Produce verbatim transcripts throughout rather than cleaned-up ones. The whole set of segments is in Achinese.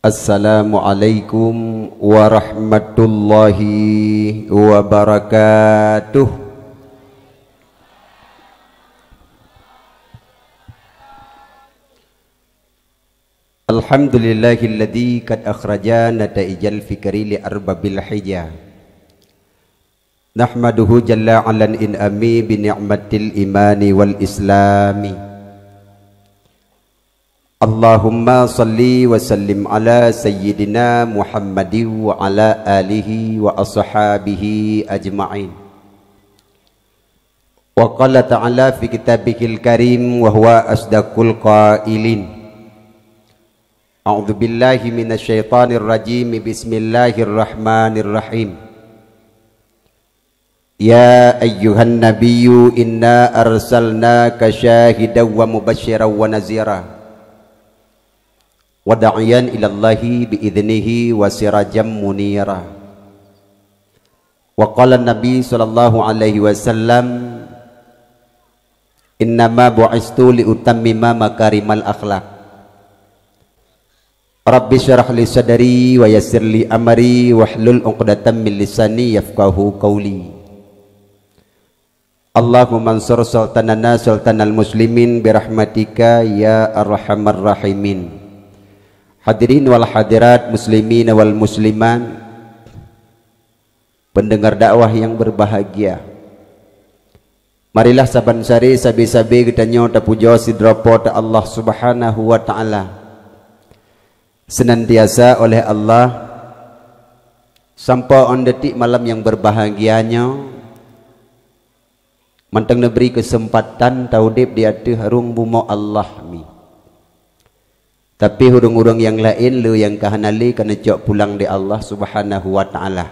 Assalamualaikum warahmatullahi wabarakatuh. Alhamdulillahilladzi qad akhraja nataijal fikri li arbabil hija. Nahmaduhu jalla alan in'ami bi ni'matil imani wal islami. Allahumma salli wa sallim ala sayyidina Muhammadin wa ala alihi wa ashabihi ajma'in. Wa qala ta'ala fi kitabihil karim wa huwa asdaqul qailin. A'udzu billahi minasy syaithanir rajim. Bismillahirrahmanirrahim. Ya ayyuhan nabiyyu inna arsalnaka syahidan wa mubasysyiran wa nazira wa da'iyan ilallahi bi idznihi wa sirajan munira. Wa qala Nabi sallallahu alaihi wasallam, "Innama bu'istu li utammima makarimal akhlak." Rabbi syrah li sadri wa yassir li amri wahlul uqdatam min lisani yafqahu qauli. Allahumma ansur sultanana sultanal muslimin birahmatika ya arhamar rahimin. Hadirin wal hadirat, muslimin wal muslimat, pendengar dakwah yang berbahagia. Marilah saban saré sabe-sabe geutanyoe tapujoe sidroe Po teu Allah Subhanahu wa Ta'ala. Senantiasa oleh Allah, sampoe 'on detik malam nyang berbahagia nyoe, mantong neubri keuseumpatan taudeb di ateueh rhueng bumoe Allah mi. Tapi ureuëng-ureuëng nyang laén le nyang ka hana le ka neucok pulang di Allah Subhanahu wa Ta'ala.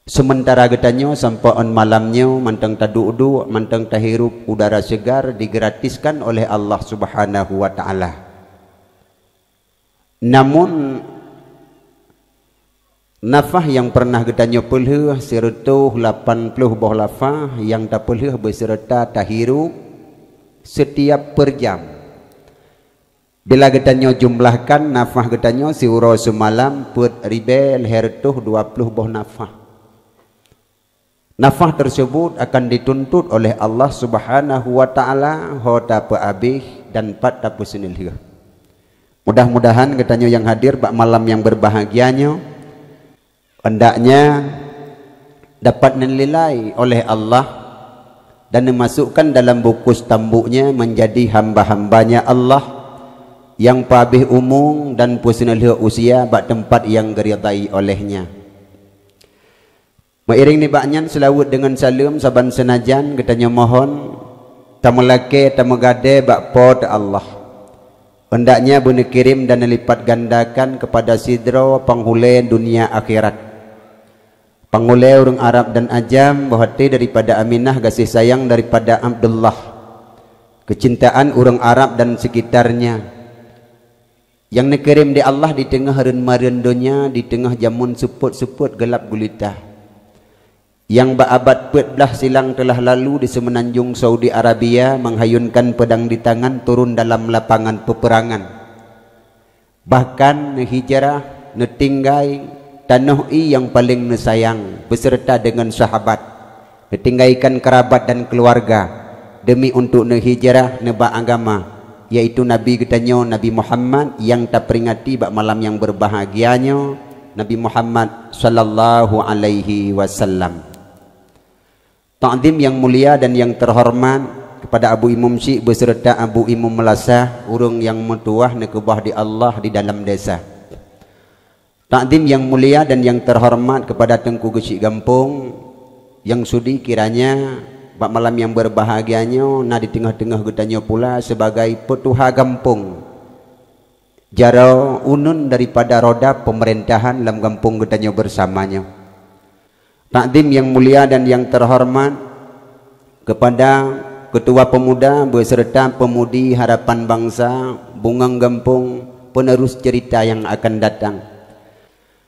Seumeuntara geutanyoe sampoe 'on malam nyoe mantong taduek-duek, mantong tahirup udara segar digratiskan oleh Allah Subhanahu wa Ta'ala. Namun, nafah nyang pernah geutanyoe peulheueh sireutôh lapan ploh boh nafah nyang tapeulheueh beuseureuta tahirup setiap per jam. Bila geutanyoe jumlahkan nafah geutanyoe siuroe seumalam peuet ribée lhée reutôh dua ploh boh nafah. Nafah tersebut akan dituntut oleh Allah Subhanahu wa Ta'ala ho tapeuabéh dan pat tapeuseuneuh lheueh. Mudah-mudahan geutanyoe nyang hadir bak malam nyang berbahagia nyoe, hendaknya dapat neunilai oleh Allah dan neumasukkan dalam buku stambuk-Nya menjadi hamba-hamba-Nya Allah nyang peuabéh umu dan peuseuneuh lheueh usia bak teumpat nyang geuridai oleh-Nya. Meuiréng nibak nyan, seulaweuet deungon saleuem saban seunajan geutanyoe mohon tameulakée tameugadée bak Po teu Allah. Hendaknya beuneukirém dan neulipat gandakan keupada sidroe panghulée dunia akhirat. Panghulée ureuëng Arab dan Ajam, boh até daripada Aminah, gaséh sayang daripada Abdullah, keucintaan ureuëng Arab dan sekitarnya. Nyang neukirém di Allah di teungoh reuen-mareuen donya, di teungoh jamén seupôt-seupôt geulab gulita. Nyang bak abad peuet blaih silang teulah lalu di seumeunanjong Saudi Arabia, menghayunkan pedang di tangan, turun dalam lapangan peperangan. Bahkan neuhijrah, neutinggai tanoh ié nyang paleng neusayang, beuseureuta deungon sahabat. Neutinggaikan keurabat dan keuluwarga deumi untuk neuhijrah neubak agama, yaitu Nabi geutanyoe Nabi Muhammad nyang taperingati bak malam nyang berbahagia nyoe, Nabi Muhammad sallallahu alaihi wasallam. Takzim nyang mulia dan nyang terhormat kepada Abu Imum Syik beserta Abu Imum Melasah, ureuëng nyang meutuwah neukeubah di Allah di dalam desa. Takzim nyang mulia dan nyang terhormat kepada Teungku Geuchik Gampông nyang sudi kiranya bak malam nyang berbahagia nyoe na di teungoh-teungoh geutanyoe pula sebagai peutuha gampông, jaroe uneuen daripada roda peumeurintahan lam gampông geutanyoe beusama nyoe. Takzim nyang mulia dan nyang terhormat kepada Ketua Pemuda beserta Pemudi Harapan Bangsa Bungong Gampông, penerus cerita yang akan datang.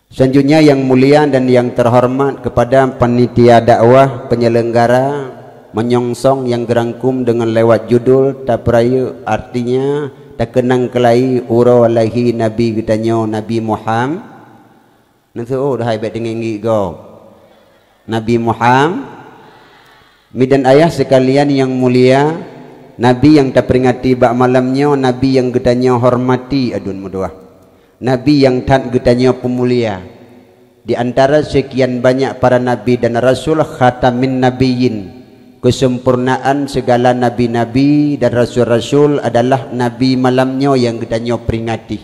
Selanjutnya, yang mulia dan yang terhormat kepada panitia dakwah penyelenggara menyongsong yang gerangkum dengan lewat judul Tapeurayeuk, artinya Takeunang keulai uroe lahé Nabi geutanyoe, Nabi Muham-, Neuseuôt hai bék teungieng-ngieng gob. Nabi Muham-, Mi dan ayah sekalian nyang mulia, Nabi nyang taperingati bak malam nyoe, Nabi nyang geutanyoe hormati, aduen meudoá. Nabi nyang that geutanyoe peumulia. Di antara sekian banyak para nabi dan rasul, khatamin nabiyyin, kesempurnaan segala nabi-nabi dan rasul-rasul adalah Nabi malam nyoe nyang geutanyoe peringati.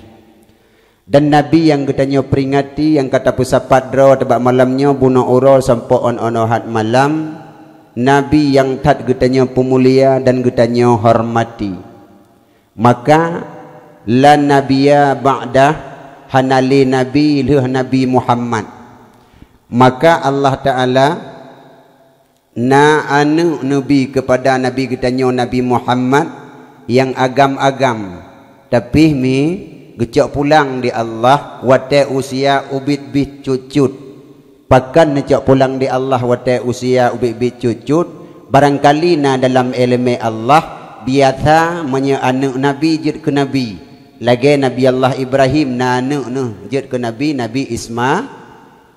Dan Nabi nyang geutanyoe peringati, nyang ka tapeusapat droe teuh bak malam nyoe bunoe uroe sampoe 'on-'on 'oh that malam, Nabi nyang that geutanyoe peumulia dan geutanyoe hormati. Maka, la nabiyya ba'dah, hana lé nabi lheueh Nabi Muhammad. Maka Allah Ta'ala na aneuëk neubi keupada Nabi geutanyoe Nabi Muhammad nyang agam-agam, tapi mi geucok pulang di Allah watée usia ubit-bit cut-cut. Pakon neucok pulang di Allah watée usia ubit-bit cut-cut? Barangkali na dalam iéleumé Allah, biasa meunyoe aneuëk nabi jeuet keu nabi, lagée Nabi Allah Ibrahim na aneuëk neuh jeuet keu nabi, Nabi Isma-,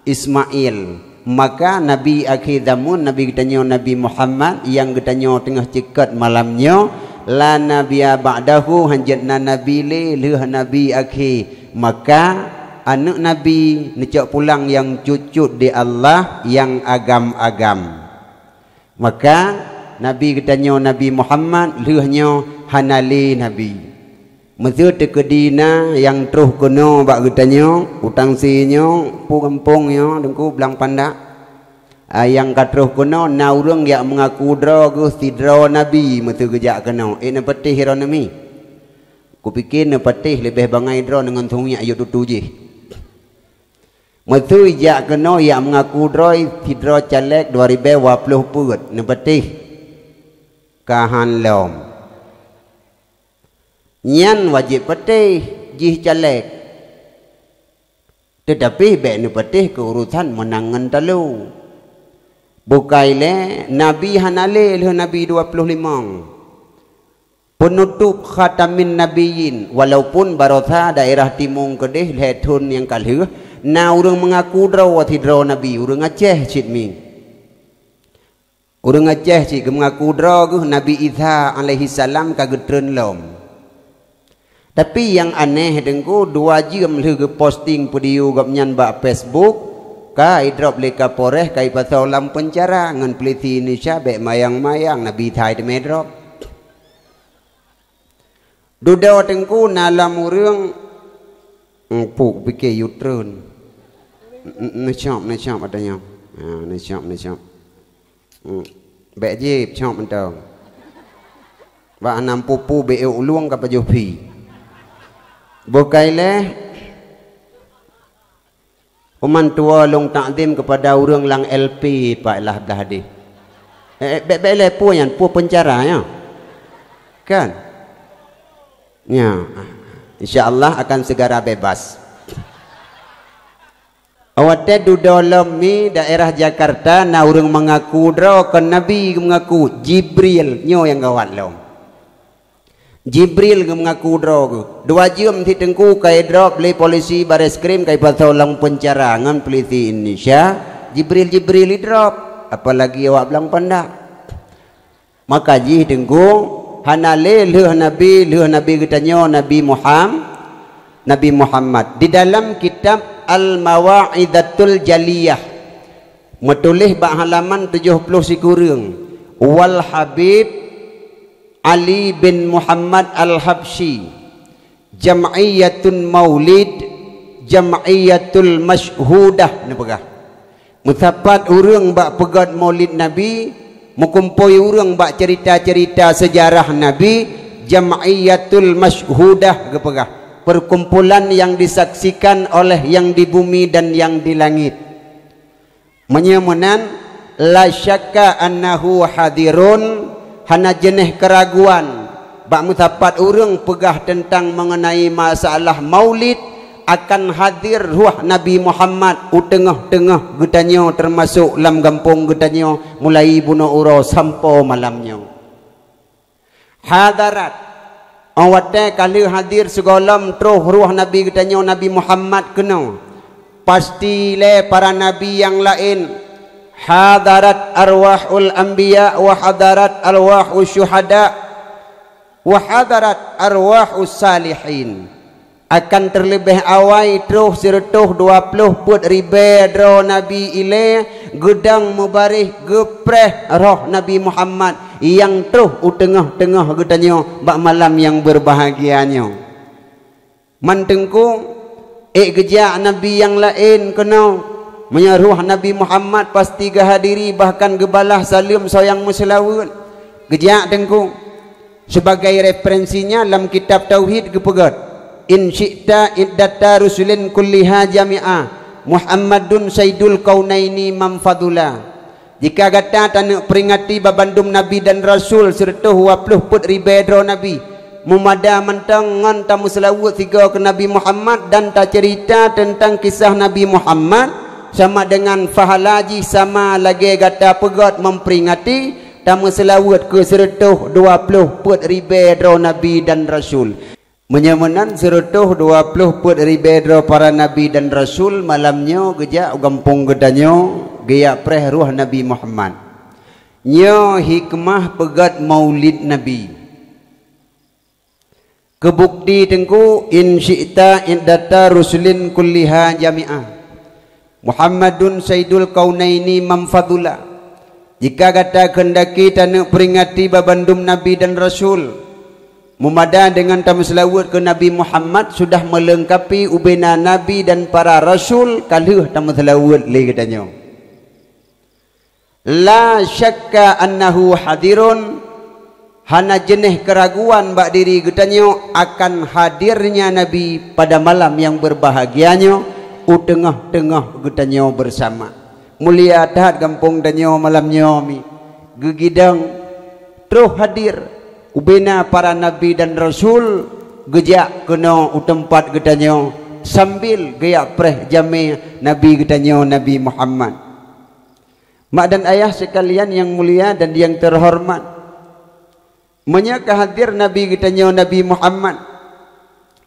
Ismail. Maka Nabi akhé zamon, Nabi geutanyoe Nabi Muhammad nyang geutanyoe teungoh ceukot malam nyoe, la nabiyya ba'dahu, hana jeuet na nabi lé lheueh Nabi akhé. Maka aneuëk nabi neucok pulang nyang cut-cut di Allah nyang agam-agam. Maka Nabi geutanyoe Nabi Muhammad lheueh nyoe hana lé nabi. Meuseu teukeudi na nyang troh keunoe bak geutanyoe, utang si nyoe, pu gampông nyoe, Teungku Blang Pandak. Ah, nyang ka troh keunoe na ureuëng jak meungaku droe geuh sidroe nabi meuseu geujak keunoe. Eh, neupatéh droeneuh mi. Kupike neupatéh leubeh bangai droe deungon sungiak yue tutu jih. Meuseu jak keunoe jak meungaku droe sidroe caleg dua ribée dua ploh peuet, neupatéh? Ka han lom. Nyan wajéb patéh jih caleg. Teutapi bék neupatéh keu urosan meunang ngon talo. Bukai lé, nabi hana lé lheueh nabi dua ploh limong. Peunutôb khatamin nabiyyin, walaupun barosa daerah Timueng keudeh lhée thon nyang ka lheueh, na ureuëng meungaku droe sidroe nabi, ureuëng Aceh cit mi. Ureuëng Aceh cit geumeungaku droe geuh Nabi Isa alaihissalam ka geutreun lom. Tapi nyang aneh Teungku, dua jeuem lheueh geuposting video gobnyan bak Facebook, ka idrop lé Kapolres, ka ipasoe lam peuncara ngon peulisi Indonesia, bék mayang-mayang Nabi Isa teumé drop. Dudoe Teungku na lom ureuëng, hmm, puk pike yue treun. N-, n-, neucok, neucok ata nyoe. Ha, neucok, neucok. Hmm. Bék jép cok mantong. Bak hana pupu bék ulueng ka pajoh phi. Bukai lé. Uman tuwoe lôn takzim keupada ureuëng lam L P pat lah blah deh. Eh, eh, bék-bék lé peue nyan, peue peuncara nyoe. Kan? Nyoe, insya Allah akan segera bebas. Watée dudoe lom mi daerah Jakarta na ureuëng meungaku droe kon nabi, meungaku Jibril, nyoe nyang gawat lom. Jibril geumeungaku droe geuh. Dua jeuem cit Teungku ka idrop lé polisi bareskrim ka ipasoe lam peuncara ngon peulisi Indonesia. Jibril-Jibril idrop, apalagi awak Blang Pandak. Maka jih Teungku, hana lé lheueh nabi, lheueh nabi geutanyoe Nabi Muham-, Nabi Muhammad. Di dalam kitab Al-Mawa'izatul Jaliyah, meutuléh bak halaman tujoh ploh sikureueng, Wal Habib Ali bin Muhammad Al-Habsyi, Jam'iyatun Maulid, Jam'iyatul Masyhudah neupeugah. Meusapat ureuëng bak peugét Maulid Nabi, meukumpôi ureuëng bak cerita-cerita sejarah Nabi, Jam'iyatul Masyhudah geupeugah, perkumpulan yang disaksikan oleh yang di bumi dan yang di langit. Meunyoe meunan, la syakka annahu hadirun, hana jeuneh keuraguan bak meusapat ureuëng peugah teuntang meungeunai masalah Maulid akan hadir ruh Nabi Muhammad u teungoh-teungoh geutanyoe, teumasok lam gampông geutanyoe, mulai bunoe uroe sampoe malam nyoe. Hadarat Óh watée ka lheueh hadir sigohlom troh roh Nabi geutanyoe Nabi Muhammad keunoe, pasti lé para nabi nyang laén, hadarat arwahul anbiya wa hadarat arwahus syuhada wa hadarat arwahus salihin. Akan teuleubeh awai troh sireutôh dua ploh peuet ribée droe nabi ilée geudong meubaréh geupreh roh Nabi Muhammad nyang troh u teungoh-teungoh geutanyoe bak malam nyang beubahgia nyoe. Man Teungku, ék geujak nabi nyang laén keunoe, meunyoe roh Nabi Muhammad pasti geuhadiri bahkan geubalah saleuem soe nyang meuseulaweuet. Geujak Teungku. Sibagai referensinya lam kitab Tauhid geupeugét, "In syi'ta iddata rusulin kulliha jami'a, Muhammadun saidul kaunaini mamfadula." Jika gata taneuk peuringati babandum nabi dan rasul sireutôh dua ploh peuet ribée droe nabi, meumada mantong ngon tameuseulaweuet sigoe keu Nabi Muhammad dan taceurita teuntang kisah Nabi Muhammad, sama deungon pahala jih sama lagée gata peugét meuperingati tameuseulaweuet keu sireutôh dua ploh peuet ribée droe nabi dan rasul. Meunyoe meunan, sireutôh dua ploh peuet ribée droe para nabi dan rasul malam nyoe geujak u gampông geutanyoe geujak preh roh Nabi Muhammad. Nyoe hikmah peugét Maulid Nabi. Keu bukeuti Teungku, "In syi'ta iddata rusulin kulliha jami'a, Muhammadun saidul kaunaini mamfadula." Jika gata keuhendaki taneuk peuringati babandum nabi dan rasul, meumada deungon tameuseulaweuet keu Nabi Muhammad sudah meuleungkapi ubena nabi dan para rasul ka lheueh tameuseulaweuet lé geutanyoe. La syakka annahu hadirun, hana jeuneh keuraguan bak diri geutanyoe akan hadirnya Nabi pada malam nyang beubahgia nyoe u teungoh-teungoh geutanyoe beusama. Mulia that gampông tanyoe malam nyoe mi. Geugidang troh hadir ubena para nabi dan rasul geujak keunoe u teumpat geutanyoe sambil geujak preh jamé Nabi geutanyoe Nabi Muhammad. Mak dan ayah sekalian nyang mulia dan nyang teuhoreumat, meunyoe ka hadir Nabi geutanyoe Nabi Muhammad,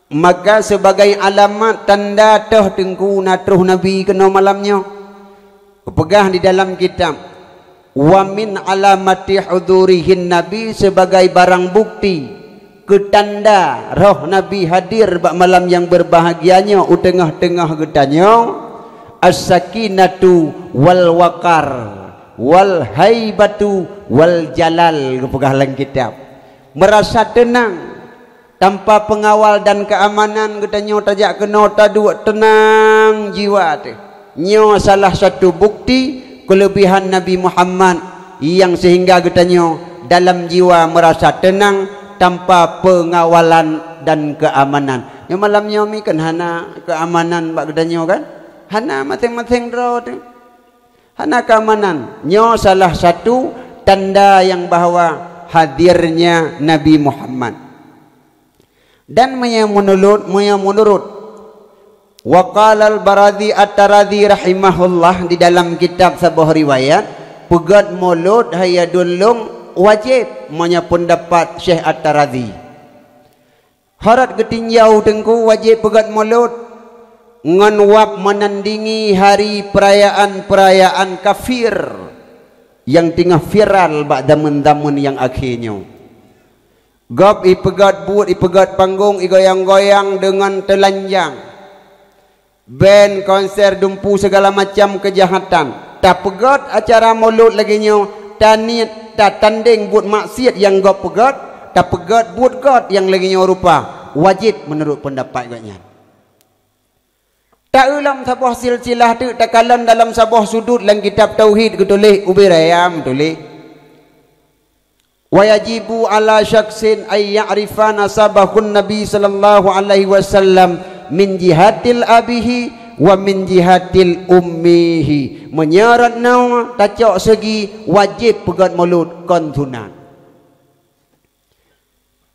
maka sibagai alamat tanda toh Teungku na troh Nabi keunoe malam nyoe. Geupeugah di dalam kitab, "Wa min alamati hudurihin Nabi," sibagai barang bukti keu tanda roh Nabi hadir bak malam nyang beubahgia nyoe u teungoh-teungoh geutanyoe, "As-sakinatu wal waqar wal haibatu wal jalal," geupeugah lam kitab. Meurasa teunang, tanpa peungawal dan keuamanan geutanyoe tajak keunoe taduek teunang jiwa teuh. Nyoe salah satu bukti keuleubihan Nabi Muhammad nyang seuhingga geutanyoe dalam jiwa meurasa teunang tanpa peungawalan dan keuamanan. Nyoe malam nyoe mi kan hana keuamanan bak geutanyoe kan? Hana maséng-maséng droe teuh. Hana keuamanan. Nyoe salah satu tanda nyang bahwa hadirnya Nabi Muhammad. Dan meunyoe meunurot, meunyoe meunurot, wa qala al-Barazi At-Tarazi rahimahullah di dalam kitab saboh riwayat, peugét mulod hai aduen lôn wajéb, meunyoe peundapat Syekh At-Tarazi. Harot geutinjau Teungku wajéb peugét mulod ngon wab meunandingi hari peurayaan-peurayaan kafir nyang teungoh viral bak dameun-dameun nyang akhé nyoe. Gob ipeugét buet, ipeugét panggong, igoyang-goyang deungon teulanjang. Band, konser, dumpu, sigala macam keujahatan. Tapeugét acara mulod lagée nyoe, taniet, tatandeng buet maksiet nyang gob peugét, tapeugét buet gét nyang lagée nyoe rupa, wajéb meunurot peundapat gobnyan. Taeu lam saboh silsilah teuk takalon dalam saboh sudut lam kitab tauhid geutuléh ubé raya meutuléh, "Wa yajibu ala syakhsin ay ya'rifa nasabahun Nabi sallallahu alaihi wasallam min jihatil abihi wa min jihatil ummihi." Meunyoe rot nyoe tacok seugi, wajéb peugét mulod, kon sunat.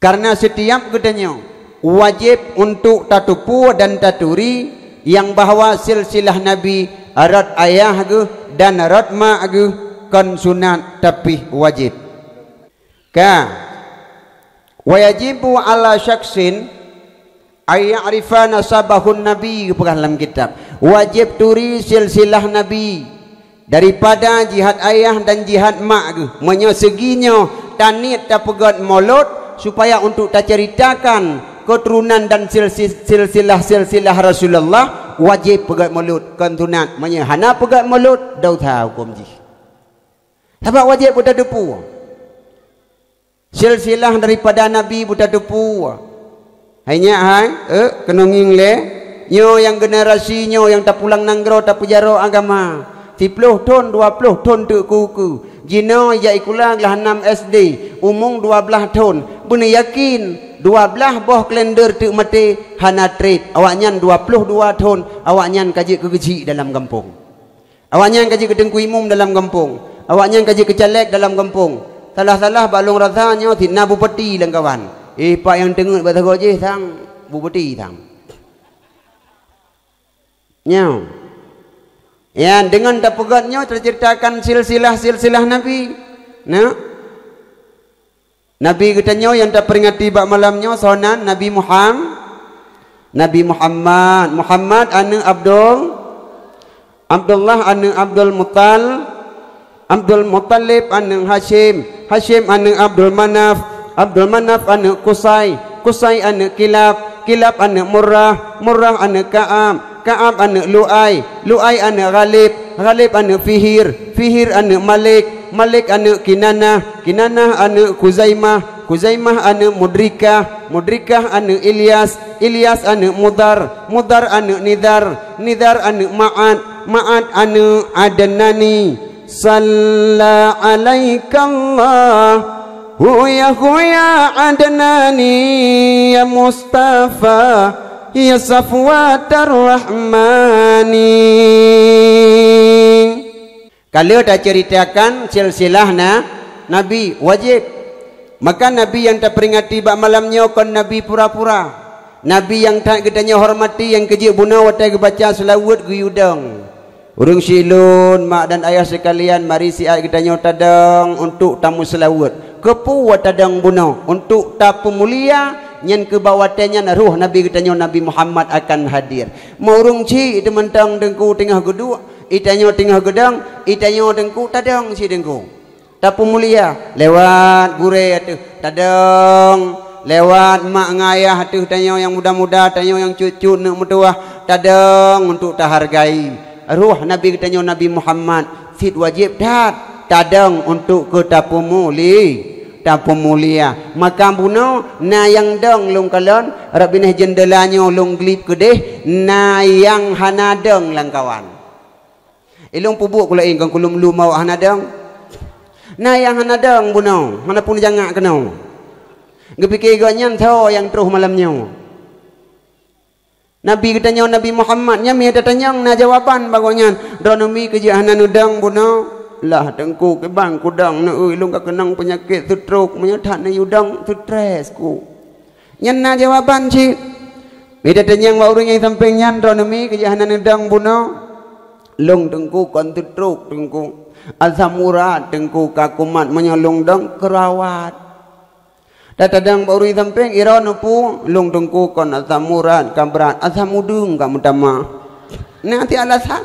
Karena setiap geutanyoe wajéb untuk tatupue dan taturi nyang bahwa silsilah Nabi rot ayah geuh dan rot mak geuh kon sunat tapi wajéb. Ka. Wa yajibu 'ala syakhsin ay ya'rifa nasabahun nabi, geupeugah lam kitab. Wajéb turi silsilah Nabi. Daripada jihad ayah dan jihad mak geuh. Meunyoe seugi nyoe taniet tapeugét mulod supaya untuk taceuritakan keuturonan dan silsi-, silsilah-silsilah Rasulullah, wajéb peugét mulod, kon sunat. Meunyoe hana peugét mulod, dosa huköm jih. Sabab wajéb beutateupeu. Silsilah daripada Nabi beutateupeu. Hai nyak hai, eh, keunong ngieng lé. Nyoe nyang generasi nyoe nyang tapulang nanggroe tapeujaroe agama. Siploh thon, dua ploh thon teuk keu-keu. Jinoe jak sikula glah nam S D, umong dua blaih thon. Beuneuyakin, dua blaih boh kalender teuk maté hana treb. Awaknyan dua ploh dua thon, awaknyan ka jeuet keu geuchik dalam gampông. Awaknyan ka jeuet keu teungku imum dalam gampông. Awaknyan ka jeuet keu caleg dalam gampông. Salah-salah bak lôn rasa nyoe sit na bupati lam kawan. Eh, pak nyang teungeut bak sagoe jih sang bupati sang. Nyoe. Nyan, deungon tapeugét nyoe teuceuritakan silsilah-silsilah Nabi. Nah. Nabi geutanyoe nyang taperingati bak malam nyoe soe nan? Nabi Muham-, Nabi Muhammad. Muhammad aneuëk Abdul, Abdullah aneuëk Abdul Muttal-, Abdul Muttalib aneuëk Hasyim, Hasyim aneuëk Abdul Manaf, Abdul Manaf aneuëk Kusai, Kusai aneuëk Kilab, Kilab aneuëk Murrah, Murrah aneuëk Ka'ab, Ka'ab aneuëk Lu'ai, Lu'ai aneuëk Ghalib, Ghalib aneuëk Fihir, Fihir aneuëk Malik, Malik aneuëk Kinanah, Kinanah aneuëk Khuzaimah, Khuzaimah aneuëk Mudrikah, Mudrikah aneuëk Ilyas, Ilyas aneuëk Mudhar, Mudhar aneuëk Nizar, Nizar aneuëk Ma'ad, Ma'ad aneuëk Adnani. Salla alaikallah, huya huya Adnani, ya Mustafa, ya Safwatar Rahmani. Kalau taceuritakan silsilah na-, Nabi, wajéb. Maka Nabi nyang taperingati bak malam nyoe kon Nabi pura-pura. Nabi nyang that geutanyoe hormati nyang keu jeuet bunoe watée geubaca seulaweuet geuyue dong. Ureuëng syik lôn, mak dan ayah seukalian, mari siat geutanyoe tadong untuk tameuseulaweuet. Keupeue tadong bunoe? Untuk tapeumulia, nyan keuh bak watée nyan roh Nabi geutanyoe Nabi Muhammad akan hadir. Meu ureuëng chik teuh mantong teungku teungoh geuduek, itanyoe teungoh geudong, itanyoe teungku tadong si teungku. Tapeumulia lewat gurée ateueh tadong, lewat mak ngon ayah ateueh tanyoe nyang muda-muda, tanyoe nyang cut-cut neuk meutuwah, tadong untuk tahargai. Roh Nabi geutanyoe Nabi Muhammad cit wajéb that tadong untuk keu tapeumuli-, tapeumulia. Maka bunoe na nyang dong lôn kalon, rot binéh jeundela nyoe lôn glib keudeh, na nyang hana dong lam kawan. Ilôn peubuet keu laén kon keu lôn lom awak hana dong. Na nyang hana dong bunoe, hana pun jangak keunoe. Geupike gobnyan soe nyang troh malam nyoe. Nabi geutanyoe Nabi Muhammad nyan mita tanyong na jawaban bak gobnyan. Droeneuh mi keu jeuet hana neudong bunoe. Lah teungku kiban kudong neueu lôn ka keunong peunyakét stroke meunyoe that neuyue dong stres ku. Nyan na jawaban cit. Mita tanyong bak ureuëng nyang sampéng nyan droeneuh mi keu jeuet hana neudong bunoe. Lôn teungku kon stroke teungku. Asam urat teungku ka kumat meunyoe lôn dong keurawat. Tatadong bak ureuëng sampéng, iroe neupu, lôn teungku kon asam urat ka brat, asam udeueng ka meutamah. Na ti alasan.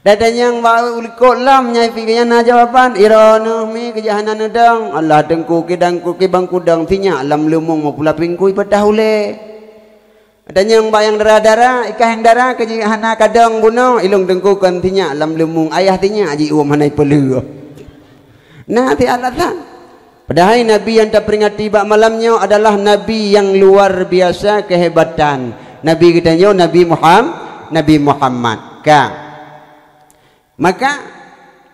Tatanyong bak ulikot lam nyai pih geuhnyan na jawaban, iroe neuh mi keu jeuet hana neudong. Allah teungku kidang ku kibang kudong sinyak lam leumong meupula pingkui patah ulée. Tanyong bak nyang dara-dara, ikah nyang dara keu jih hana kadong bunoe, ilong teungku kon sinyak lam leumong ayah sinyak jiuem hana ipeuleueh. Na ti alasan. Padahai Nabi nyang taperingati bak malam nyoe adalah Nabi nyang luar biasa kehebatan. Nabi geutanyoe Nabi Muham-, Nabi Muhammad. Ka. Maka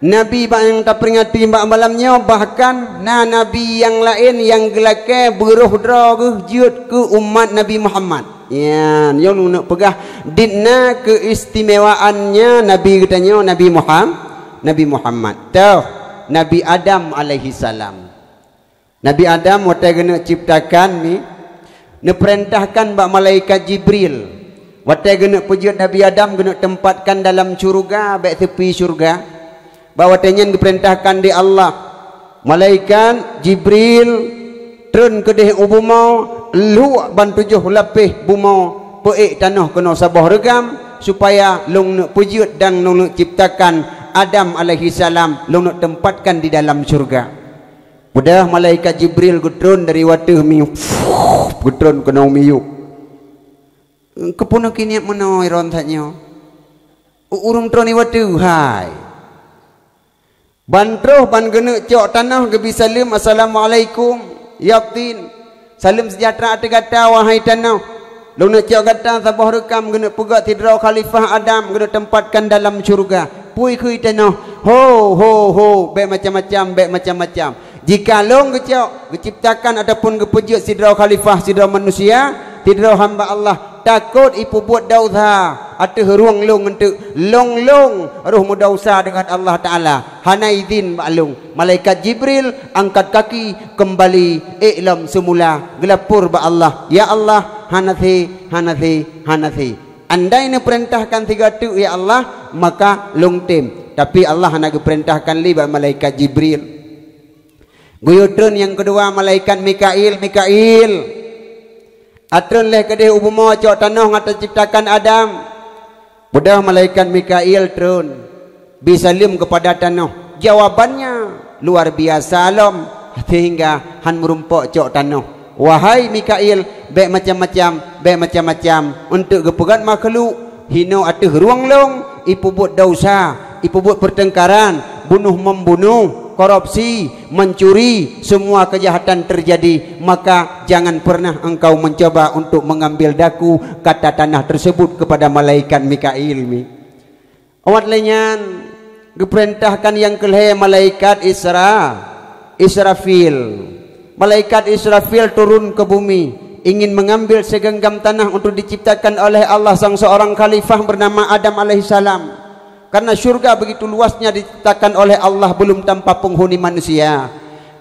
Nabi bak nyang taperingati bak malam nyoe bahkan na Nabi nyang laén nyang geulakée beuroh droe geuh jeuet keu umat Nabi Muhammad. Nyan, nyoe neuneuk peugah dit na keuistimewaannya Nabi geutanyoe Nabi Muham-, Nabi Muhammad. Toh, Nabi Adam alaihissalam. Nabi Adam watée geuneuk ciptakan ni, neupeurintahkan bak malaikat Jibril. Watée geuneuk peujeuet Nabi Adam geuneuk tempatkan dalam syeuruga, bék seupi syeuruga. Bak watée nyan geupeurintahkan di Allah, malaikat Jibril Treun keudeh u bumoe, luek ban tujoh lapéh bumoe, peuék tanoh keunoe saboh reugam, supaya lôn neuk peujeuet dan lôn neuk ciptakan Adam alaihissalam, lôn neuk tempatkan di dalam syurga. Padahai malaikat Jibril geutreun dari wateuh miyueb, geutreun keunoe miyueb. Keupeue neukiniek meunoe ron that nyoe? U-, ureuëng treun di wateuh hai. Ban troh ban geuneuk cok tanoh geubi saleuem, "Assalamualaikum, ya tin. Saleuem sejahtera ateueh gata, wahai tanoh. Lôn neuk cok gata saboh reukam geuneuk peugöt sidroe khalifah Adam geuneuk tempatkan dalam syurga." Pui kheun tanoh, "Ho, ho, ho, bék macam-macam, bék macam-macam. Jika lôn geucok, geuciptakan ataupun geupeujeuet sidroe khalifah, sidroe manusia, sidroe hamba Allah, takot ipeubuet desya ateueh rueng lôn eunteuk, lôn-lôn roh meudesya deungon Allah Taala. Hana idhin bak lôn." Malaikat Jibril angkat kaki keumbali ék lom seumula, geulapor bak Allah, "Ya Allah, hana sé, hana sé, hana sé. Andai neupeurintahkan sigoe teuk, ya Allah, maka lôn tem. Tapi Allah hana geupeurintahkan lé bak malaikat Jibril." Geuyue treun nyang keudua malaikat Mikail, "Mikail, atreun lé keudeh u bumoe cok tanoh gata ciptakan Adam." Padahai malaikat Mikail treun, bi saleuem keupada tanoh. Jawabannya luar biasa lom, sehingga han meurumpok cok tanoh. "Wahai Mikail, bék macam-macam, bék macam-macam eunteuk geupeugöt makhluk hinoe ateueh rueng lôn, ipeubuet desya, ipeubuet peurteungkaran, bunoh-membunoh, korupsi, mencuri, semua kejahatan terjadi, maka jangan pernah engkau mencoba untuk mengambil daku kata tanah tersebut kepada malaikat Mikail." Mi. Awat lé nyan, geupeurintahkan nyang keulhèe malaikat Isra-, Israfil. Malaikat Israfil turun ke bumi, ingin mengambil segenggam tanah untuk diciptakan oleh Allah sang seorang khalifah bernama Adam alaihissalam. Karena syurga begitu luasnya diciptakan oleh Allah belum tanpa penghuni manusia.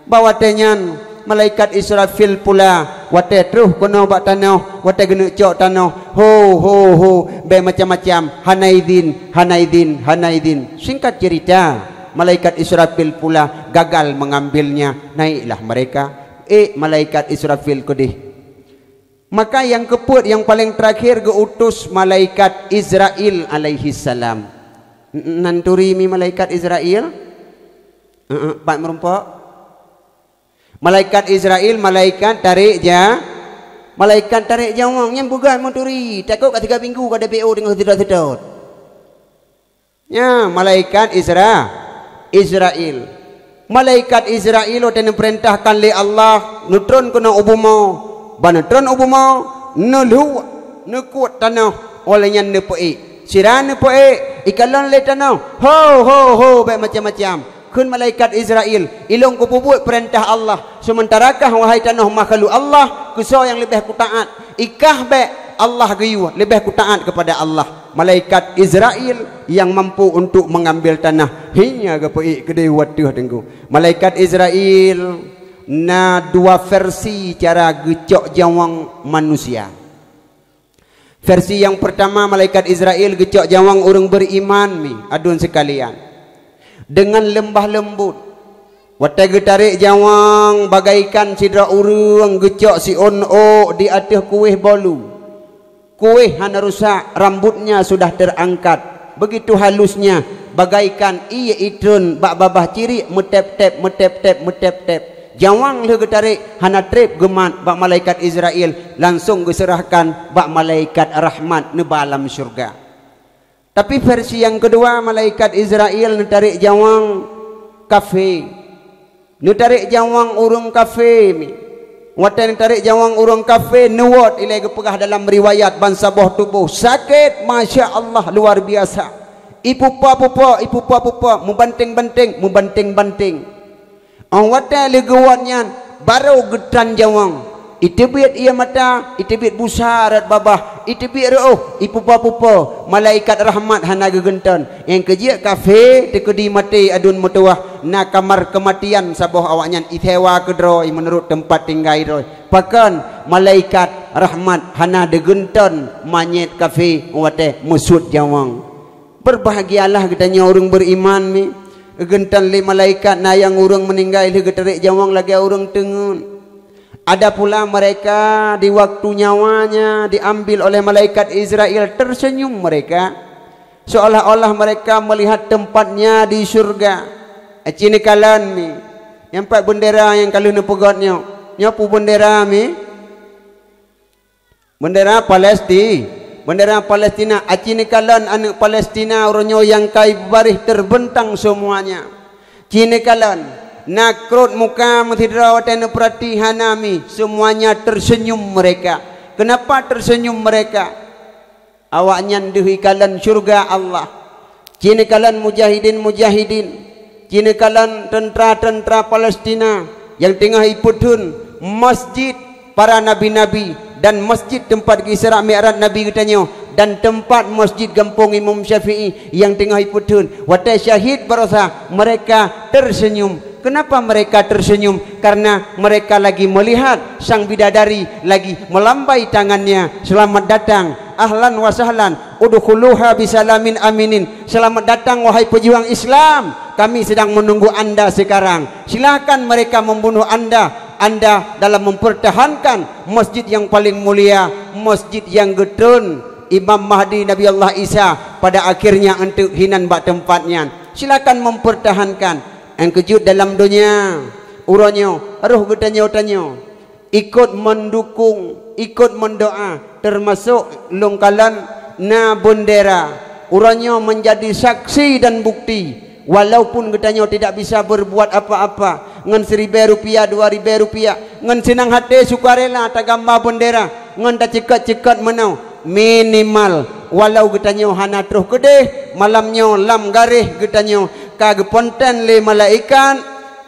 Bak watèe nyan, malaikat Israfil pula, watèe troh keunoe bak tanoh, watèe geuneuk cok tanoh, "Ho, ho, ho, bék macam-macam, hana idhin, hana idhin, hana idhin." Singkat cerita, malaikat Israfil pula gagal mengambilnya. Naiklah mereka. Ék malaikat Israfil keudeh. Maka nyang keupeuet nyang paleng teurakhir geu-utus malaikat Izrail alaihissalam. N-, nan turi mi malaikat Izrail? Heeh, pat meurumpok? Malaikat Izrail, malaikat tarek ja-, malaikat tarek jawang nyang peugah meuturi, takot ka tiga minggu ka D P O teungoh seudot-seudot. Nya, malaikat Izra-, Izrail. Malaikat Izrail watèe neupeurintahkan lé Allah, neutron keunoe u bumoe. Ban neutron u bumoe, neuluek, neukuet tanoh, óh lheueh nyan neupeuék. Sira neupeuék, ikalon lé tanoh, "Ho, ho, ho, bék macam-macam." Kheun malaikat Izrail, "Ilôn kupeubuet peurintah Allah, seumeuntara kah, wahai tanoh, makhluk Allah, keusoe nyang leubeh kutaát? Ikah bék, Allah geuyue, leubeh kutaát keupada Allah." Malaikat Izrail nyang mampu untuk mengambil tanah. Hanya geupeuék keudeh watèe teungku. Malaikat Izrail na dua versi cara geucok jawang manusia. Versi nyang peurtama, malaikat Izrail geucok jawang ureuëng beuriman mi, aduen seukalian. Deungon leumbah leumbot. Watèe geutarek jawang bagaikan sidroe ureuëng geucok siôn ôk di ateueh kuéh bolu. Kuéh hana rusak, rambutnya sudah terangkat. Begitu halusnya, bagaikan ié itreun bak babah ciriek meutép-tép, meutép-tép, meutép-tép. Jawang lheueh geutarek hana treb geumat bak malaikat Izrail, langsong geuseurahkan bak malaikat rahmat neuba lam syeuruga. Tapi versi nyang keudua, malaikat Izrail neutarek jawang kafé. Neutarek jawang ureuëng kafé mi. Watèe neutarek jawang ureuëng kafé, neuwot ilée geupeugah dalam riwayat ban saboh tuboh sakét, masya Allah, luar biasa. Ipupa-pupa, ipupa-pupa, meubanténg-banténg, meubanténg-banténg. Óh watèe lheueh geuwot nyan, barô geutran jawang. Iteubiet ié mata, iteubiet busa rot babah, iteubiet reuôh, ipupa-pupa, malaikat rahmat hana geugeunton. Nyang keujeuet kafé teukeudi maté aduen meutuwah, na kamar keumatian saboh awaknyan isewa keudroe meunurot teumpat tinggai droe. Pakon malaikat rahmat hana geugeunton manyét kafé watèe meusuet jawang. Beubahgialah geutanyoe ureuëng beuriman mi, geugeunton lé malaikat na nyang ureuëng meuninggai lheueh geutarek jawang lagée ureuëng teungeut. Ada pula mereka di waktu nyawanya diambil oleh malaikat Israel, tersenyum mereka, seolah-olah mereka melihat tempatnya di surga. Aci neukalon mi, nyang pat bendera nyang ka lheueh neupeugöt nyoe. Nyoe peue bendera mi? Bendera Palesti-, bendera Palestina. Aci neukalon aneuëk Palestina uroe nyoe nyang ka ibaréh terbentang semuanya. Ci neukalon, na krot muka meusidroe watée neupeurati hana mi, semuanya tersenyum mereka. Kenapa tersenyum mereka? Awaknyan deuh ikalon syurga Allah. Ci neukalon mujahidin-mujahidin, ci neukalon teuntra-teuntra Palestina nyang teungoh ipeutheun masjid para nabi-nabi dan masjid teumpat geuisra mi'raj Nabi geutanyoe dan teumpat masjid gampông Imam Syafi'i nyang teungoh ipeutheun. Watée syahid barosa, mereka tersenyum. Kenapa mereka tersenyum? Karena mereka lagi melihat sang bidadari lagi melambai tangannya. Selamat datang, ahlan wa sahlan, udkhuluha bisalamin aminin. Selamat datang, wahai pejuang Islam. Kami sedang menunggu anda sekarang. Silakan mereka membunuh anda. Anda dalam mempertahankan masjid yang paling mulia, masjid yang geutreun Imam Mahdi Nabi Allah Isa pada akhirnya enteuk hinan bak teumpat nyan. Silakan mempertahankan. Nyang keujeuet dalam donya, uroe nyoe, roh geutanyoe-tanyoe ikot mendukung, ikot mendoa, termasuk lôn kalon na bendera. Uroe nyoe menjadi saksi dan bukti, walaupun geutanyoe tidak bisa berbuat apa-apa, ngon siribée rupiah, dua ribée rupiah, ngon seunang até sukarela tagama bendera, ngon taceukat-ceukat meunoe, minimal, walau geutanyoe hana troh keudeh, malam nyoe lam garéh geutanyoe ka geuponten lé malaikat,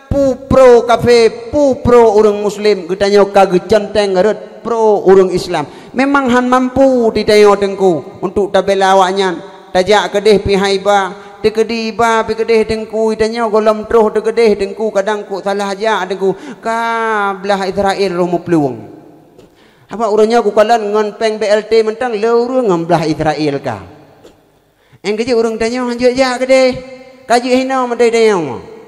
peue pro kafé, peue pro ureuëng muslim, geutanyoe ka geuconteng rot pro ureuëng Islam. Memang han mampu di tanyoe teungku untuk tabela awaknyan. Tajak keudeh pih hai ba, teukeudi ba pih keudeh teungku, di tanyoe gohlom troh teukeudeh teungku, kadang kok salah jak teungku, ka blah Israel roh meuplueng. Haba ureuëng nyoe kukalon ngon péng B L T mantong, le ureuëng ngon blah Israel ka. Nyang keujeuet ureuëng tanyoe hanjeuet jak keudeh, ka jeuet hinoe meudai tanyoe.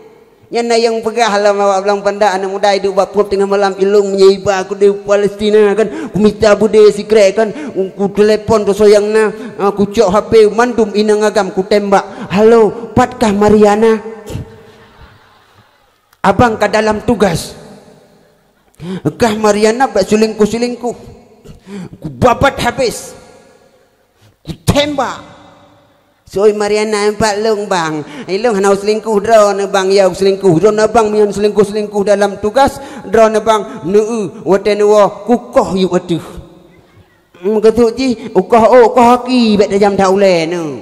Nyan na nyang peugah lam awak blang pandak, aneuëk muda iduek bak pruet teungoh malam, "Ilong meunyoe iba keudeh Palestina kan, kumita beudé sikrek kan, kutelepon toh soe nyang na, kucok H P mandum inong agam kutembak. Halo, patkah Mariana? Abang ka dalam tugas. Kah Mariana bak selingkuh-selingkuh. Kubabat habis. Kutembak." "Soi Mariana empat lông bang. Ilông hana selingkuh droeneuh bang, ya selingkuh. Droeneuh bang meunyoe selingkuh-selingkuh dalam tugas, droeneuh bang neueu watée neuwoe kukoh yup ateueh." Meukeusut jih, ukoh ôk, ukoh aki bék tajam that ulée neuh.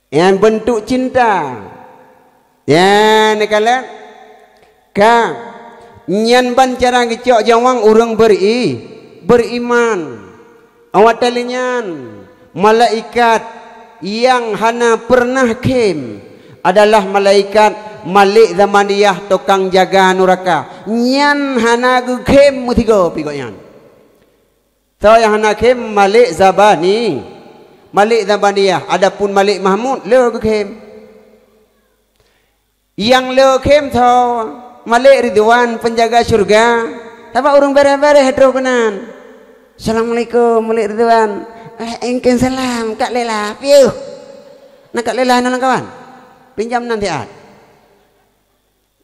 Nyan beuntuk cinta. Nyan neukalon. Ka. Nyan ban cara geucok jawang ureuëng beri-, beriman. Awak tali nyan, malaikat nyang hana peureunah khém adalah malaikat Malik Zabaniyah, tukang jaga nuraka. Nyan hana geukhém meusigoe pi gobnyan. Soe nyang hana khém? Malik Zabani. Malik Zabaniyah. Adapun Malik Mahmud le geukhém. Nyang le khém soe? Malik Ridwan, penjaga syurga. Sabab ureuëng béréh-béréh troh keunan. "Assalamualaikum, Malik Ridwan." "Waalaikumsalam, Kak Lela." "Piôh. Na Kak Lela na lam kawan? Pinjam nan siat."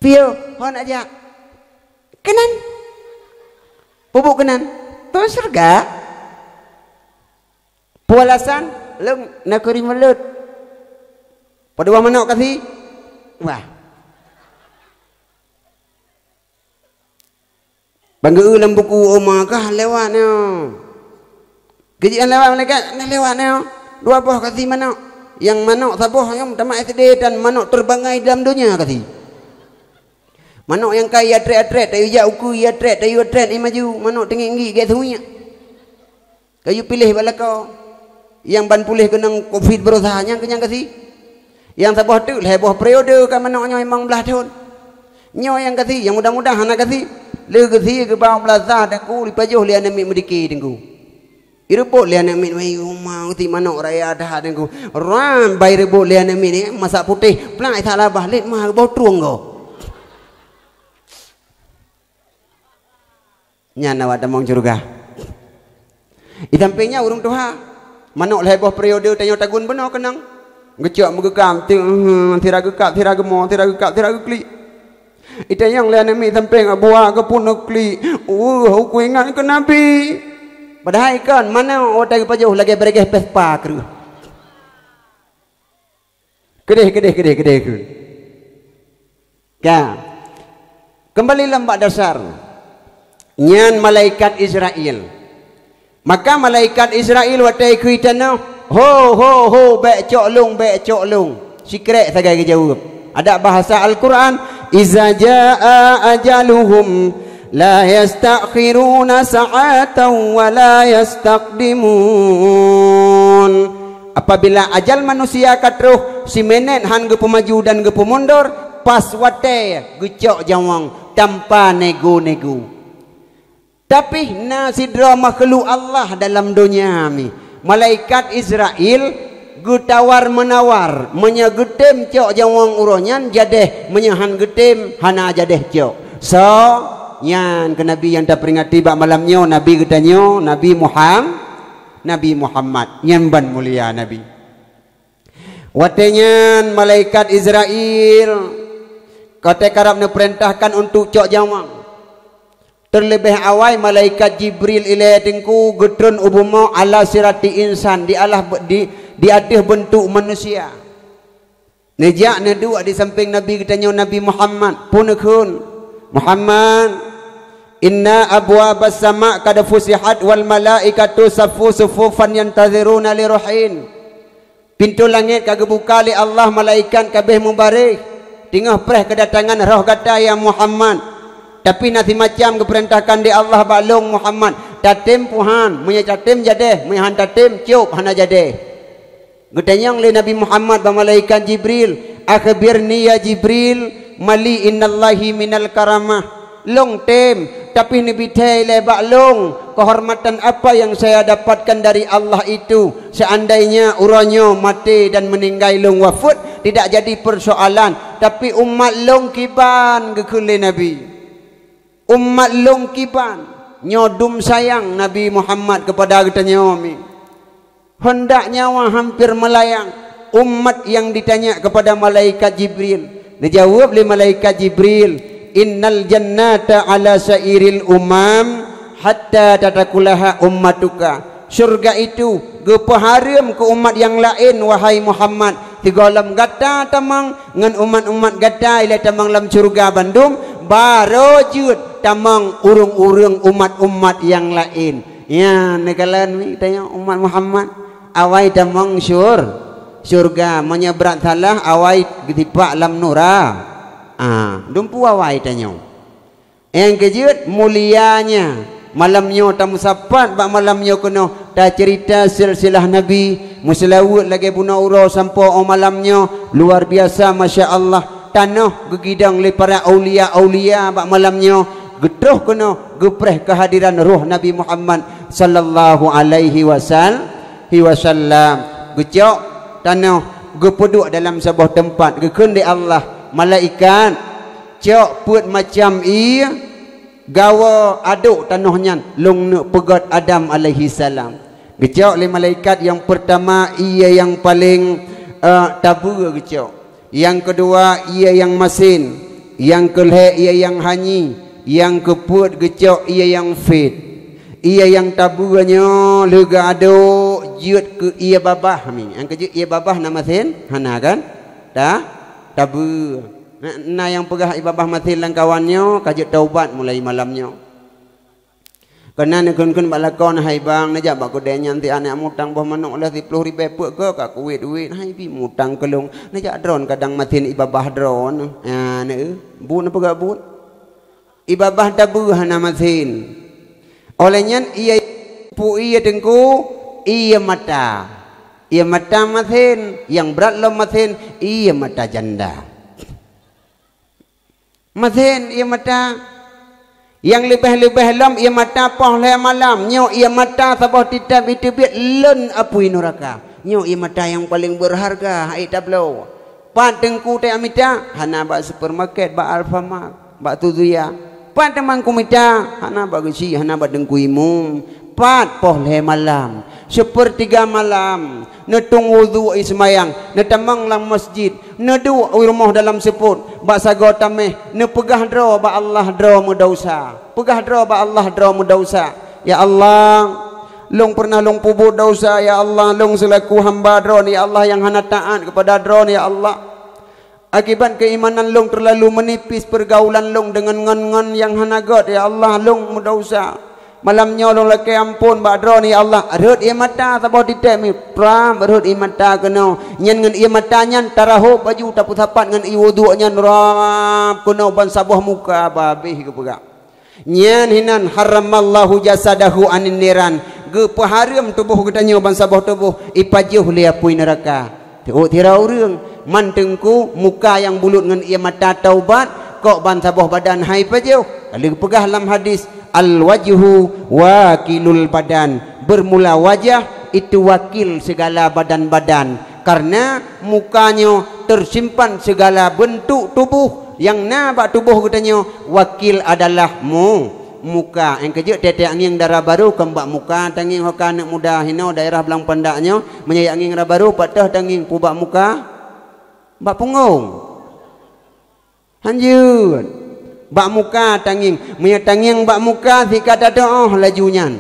"Piôh, ho nak jak?" "Keunan." "Peue buet keunan?" "Troh syeuruga." "Peue alasan?" "Lôn nakeurim mulot." "Padub manok kasi?" "Wah." Ban geu-eu lam buku, "Oma kah lewat nyoe." Keujikan lewat malaikat, "Na lewat nyoe dua boh kasi manok. Nyang manok saboh nyang tamat S D dan manok terbangai dalam donya kasi." Manok nyang ka iat trek-trek, tayue jak ukeue, iat trek, tayue trek, imaju. Manok teungiek-ngiek gét seumiek. Kayue piléh bak lakoe. Nyang ban puléh keunong covid barosa, nyang keu nyang kasi. Nyang saboh teuk lhée boh periode ka manok nyoe limong blaih thon. Nyoe nyang kasi, nyang muda-muda hana kasi. Le geusie geuba u meunasah teungku, ipajoh lé aneuk miet meudike teungku. Ireubot lé aneuk miet, "Wai, uma uti manok raya that teungku." Ran bai reubot lé aneuk miet, eh, masak putéh, plak isak labah, lét ma geuboh trueng goe. Nyan awak tamong syeuruga. Di sampéng nyan ureuëng tuha. Manök lhée boh periode tanyoe tagun bunoe keunong. Geucok meugeukam, ti-, sira geukab, sira geumo, sira geukab, sira geuklik. Itanyong lé aneuk miet sampéng, buah geupun klik. Weueh, ku ingat keu Nabi. Padahai kon, manök watée geupajoh lagée beureuguih Vespa kreueh. Keudeh, keudeh, keudeh, keudeh, keudeh. Ka. Keumbali lom bak dasar. Nyan malaikat Israel. Maka malaikat Israel watée ikheun tanoh, "Ho, ho, ho, bék cok lôn, bék cok lôn." Sikrek sagai geujaweueb. Adak bahasa Al-Quran, "Iza jaa ajaluhum la yastakhiruna sa'atan wa la yastaqdimun." Apabila ajal manusia ka troh, siminét han geupeumaju dan geupeumundor, pas watée geucok jawang tanpa nego-nego. Tapi na sidroe makhluk Allah dalam donya mi. Malaikat Israel geutawar-meunawar, meunyoe geutem cok jawang uroe nyan jadeh, meunyoe han geutem hana jadeh cok. So, nyan keu Nabi nyang taperingati bak malam nyoe, Nabi geutanyoe, Nabi Muham-, Nabi Muhammad, nyan ban mulia Nabi. Watée nyan malaikat Israel watée karab neupeurintahkan untuk cok jawang. Teuleubeh awai malaikat Jibril ilée teungku geutreun u bumoe ala sirati insan, di alah be-, di, di ateueh beuntuk manusia. Neujak neuduek di sampéng Nabi geutanyoe Nabi Muhammad, peuneukheun, "Muhammad, inna abwabas sama qad fusihat wal malaikatu saffu suffufan yantaziruna li ruhin." Pintoe langét ka geubuka lé Allah, malaikat ka abéh mubareh, teungoh preh keudatangan roh gata, ya Muhammad. Tapi na simacam geupeurintahkan lé Allah bak lôn Muhammad, tatem puhan, meunyoe tatem jadeh, meunyoe han tatem cok hana jadeh. Geutanyong lé Nabi Muhammad bak malaikat Jibril, "Akhbirni ya Jibril, mali indallahi minal karamah." Lôn tem, tapi neubi thée lé bak lôn keuhormatan apa yang saya dapatkan dari Allah itu. Seandainya uroe nyoe maté dan meuninggai lôn wafeuet, tidak jadi persoalan. Tapi umat lôn kiban, geukheun lé Nabi. Umat lôn kiban, nyoe dum sayang Nabi Muhammad keupada geutanyoe mi. Hendak nyawa hampir melayang, umat nyang ditanya kepada malaikat Jibril. Neujaweueb lé malaikat Jibril, "Innal jannata ala sairil umam hatta tatakulaha ummatuka." Syurga itu geupeuhareuem keu umat nyang laén, wahai Muhammad, sigohlom gata tamong ngon umat-umat gata ilée tamong lam syurga bandum, barô jeuet tamong ureuëng-ureuëng umat-umat nyang laén. Nyan neukalon mi tanyoe umat Muhammad, awai tamong syur-, syurga. Meunyoe brat salah, awai geutipak lam nura. Ah, dumpu awai tanyoe. Nyang keujeuet mulianya malam nyoe tameusapat bak malam nyoe keunoe taceurita silsilah Nabi, meuseulaweuet lagée bunoe uroe sampoe óh malam nyoe, luar biasa, masya Allah. Tanoh geugidong lé para aulia-aulia bak malam nyoe, geutroh keunoe geupreh keuhadiran roh Nabi Muhammad sallallahu alaihi wasal-, hi wasallam. Geucok tanoh geupeuduek dalam saboh teumpat, geukheun lé Allah, "Malaikat, cok peuet macam ié, gawa adok tanoh nyan lôn neuk peugét Adam alaihissalam." Geucok lé malaikat nyang peurtama ié nyang paleng, eh, tabeue geucok. Nyang keudua ié nyang masen. Nyang keulhée ié nyang hanyi. Nyang keupeuet geucok ié nyang phét. Ié nyang tabeue nyoe lheueh geuadok jeuet keu ié babah mi. Nyang keujeuet ié babah na masen? Hana kan? Ta-, tabeue. Na, na nyang peugah ié babah masen lam kawan nyoe ka jeuet taubat mulai malam nyoe. Keunan neukheun-kheun bak lakoe hai bang, neujak bak keudée nyan, ti aneuk mutang boh manok lheueh siploh ribée peuet keu ka kuwét-wét, hai bi mutang keu lôn. Neujak droen kadang masen ié babah droen. Ya, neu, buet neupeugah buet. Ié babah tabeue hana masen. Óh lheueh nyan ié pu ié teungku, ié mata. Ié mata masen, nyang brat lom masen, ié mata janda. Masen ié mata. Nyang leubeh-leubeh lom ié mata poh lhée malam, nyoe ié mata saboh titab iteubiet lon apui nuraka. Nyoe ié mata nyang paleng beurharga hai tabloe. Pat teungku teuamita? Hana bak supermarket, bak Alfamart, bak Tuzuya. Pat teuma kumita, hana bak geuchik, hana bak teungku imum. Pat poh lhée malam, seupeurtiga malam, neutueng wudhu i seumayang, neutamong lam masjid, neuduek u rumoh dalam seupôt, bak sagoe taméh, neupeugah droe bak Allah droe meudausa. Peugah droe bak Allah droe meudausa, "Ya Allah, lôn peureunah lôn peubuet dausa, ya Allah, lôn seulaku hamba Droe, ya Allah, nyang hana taát keupada Droe, ya Allah. Akibat keuimanan lôn teulalu meunipis, peurgaulan lôn deungon ngon-ngon nyang hana gét, ya Allah, lôn meudausa. Malam nyoe lôn lakée amphon bak Droe, ya Allah." Rhot ié mata saboh titek mi, prab rhot ié mata keunoe. Nyan ngon ié mata nyan tarahôb baju, tapeusapat ngon ié wudhu nyan rab keunoe ban saboh muka babeh geupeugah. Nyan hinan haramallahu jasadahu anin niran, geupeuhareuem tuboh geutanyoe ban saboh tuboh ipajoh lé apui neuraka. Teuôt sira ureuëng, man teungku muka nyang bulut ngon ié mata taubat, kok ban saboh badan hai pajoh. Ka lheueh geupeugah lam hadis, "Al-wajhu wakilul badan." Bermula wajah itu wakil segala badan-badan. Karena muka nyoe tersimpan segala bentuk tubuh nyang na bak tuboh geutanyoe, wakil adalah mu-, muka. Nyang keujeuet tiep-tiep ngieng dara barô kon bak muka tangieng, ho ka aneuk muda hinoe daerah Blang Pandak nyoe, meunyoe jak ngieng dara barô, pat toh tangieng, peue bak muka? Bak punggong. Hanjeuet. Bak muka tangieng. Meunyoe tangieng bak muka, sika tatuoh laju nyan.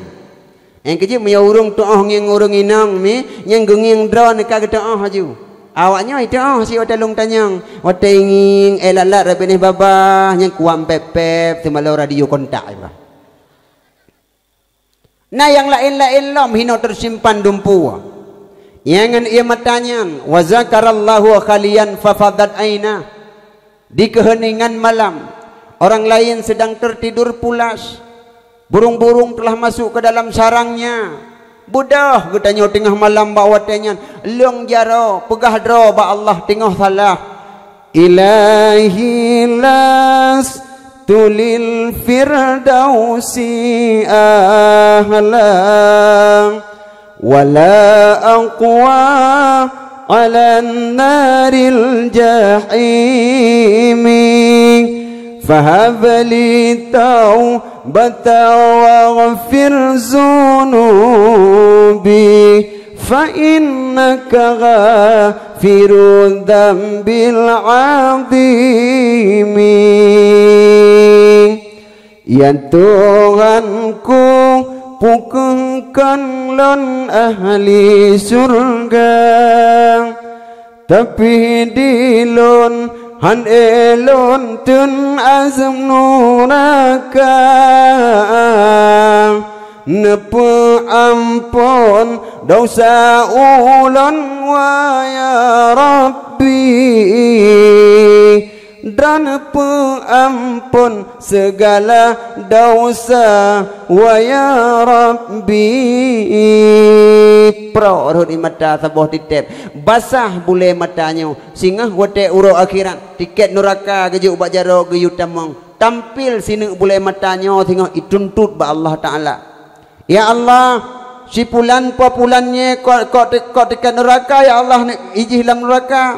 Nyang keujeuet meunyoe ureuëng tuoh ngieng ureuëng inong mi, nyang geungieng droeneuh ka geutuoh laju. Awaknyoe ituoh si watée lôn tanyong. Watée ngieng, eh, lalat rot binéh babah, nyang kuat pép-pép, seumalô radio kontak iba. Na nyang laén-laén lom hinoe teusimpan dumpeue. Nyang ngon ié mata nyan, "Wa zakarallahu khaliyan fafadat ainah." Di keuheuningan malam, orang lain sedang tertidur pulas. Burung-burung telah masuk ke dalam sarangnya. Beudôh geutanyoe teungoh malam bak watée nyan, lôn jaroe, peugah droe bak Allah teungoh salah. Ilahi lastu lil firdausi ahla, wala aqwa ala naril jahimi. Fahab li taubatan waghfir zunubi, fa innaka ghafirudz dzambil adzimi. Ya Tuhanku, pukeuhkan lôn ahli syurga, tapi di lôn han ék lôn teun azab nuraka. Neupeuamphon desya ulôn, wahai Rabbi, dan peuamphon segala desya, wahai Rabbi. Prok rhot ié mata saboh tieb, basah bulée mata nyoe, singoh watée uroe akhirat, tiket nuraka geujok bak jaroe geuyue tamong. Tampil sineuk bulée mata nyoe singoh ituntot bak Allah Taala. Ya Allah, si pulan po pulan nyoe kok, kok, kok tiket nuraka, ya Allah, ijih lam nuraka.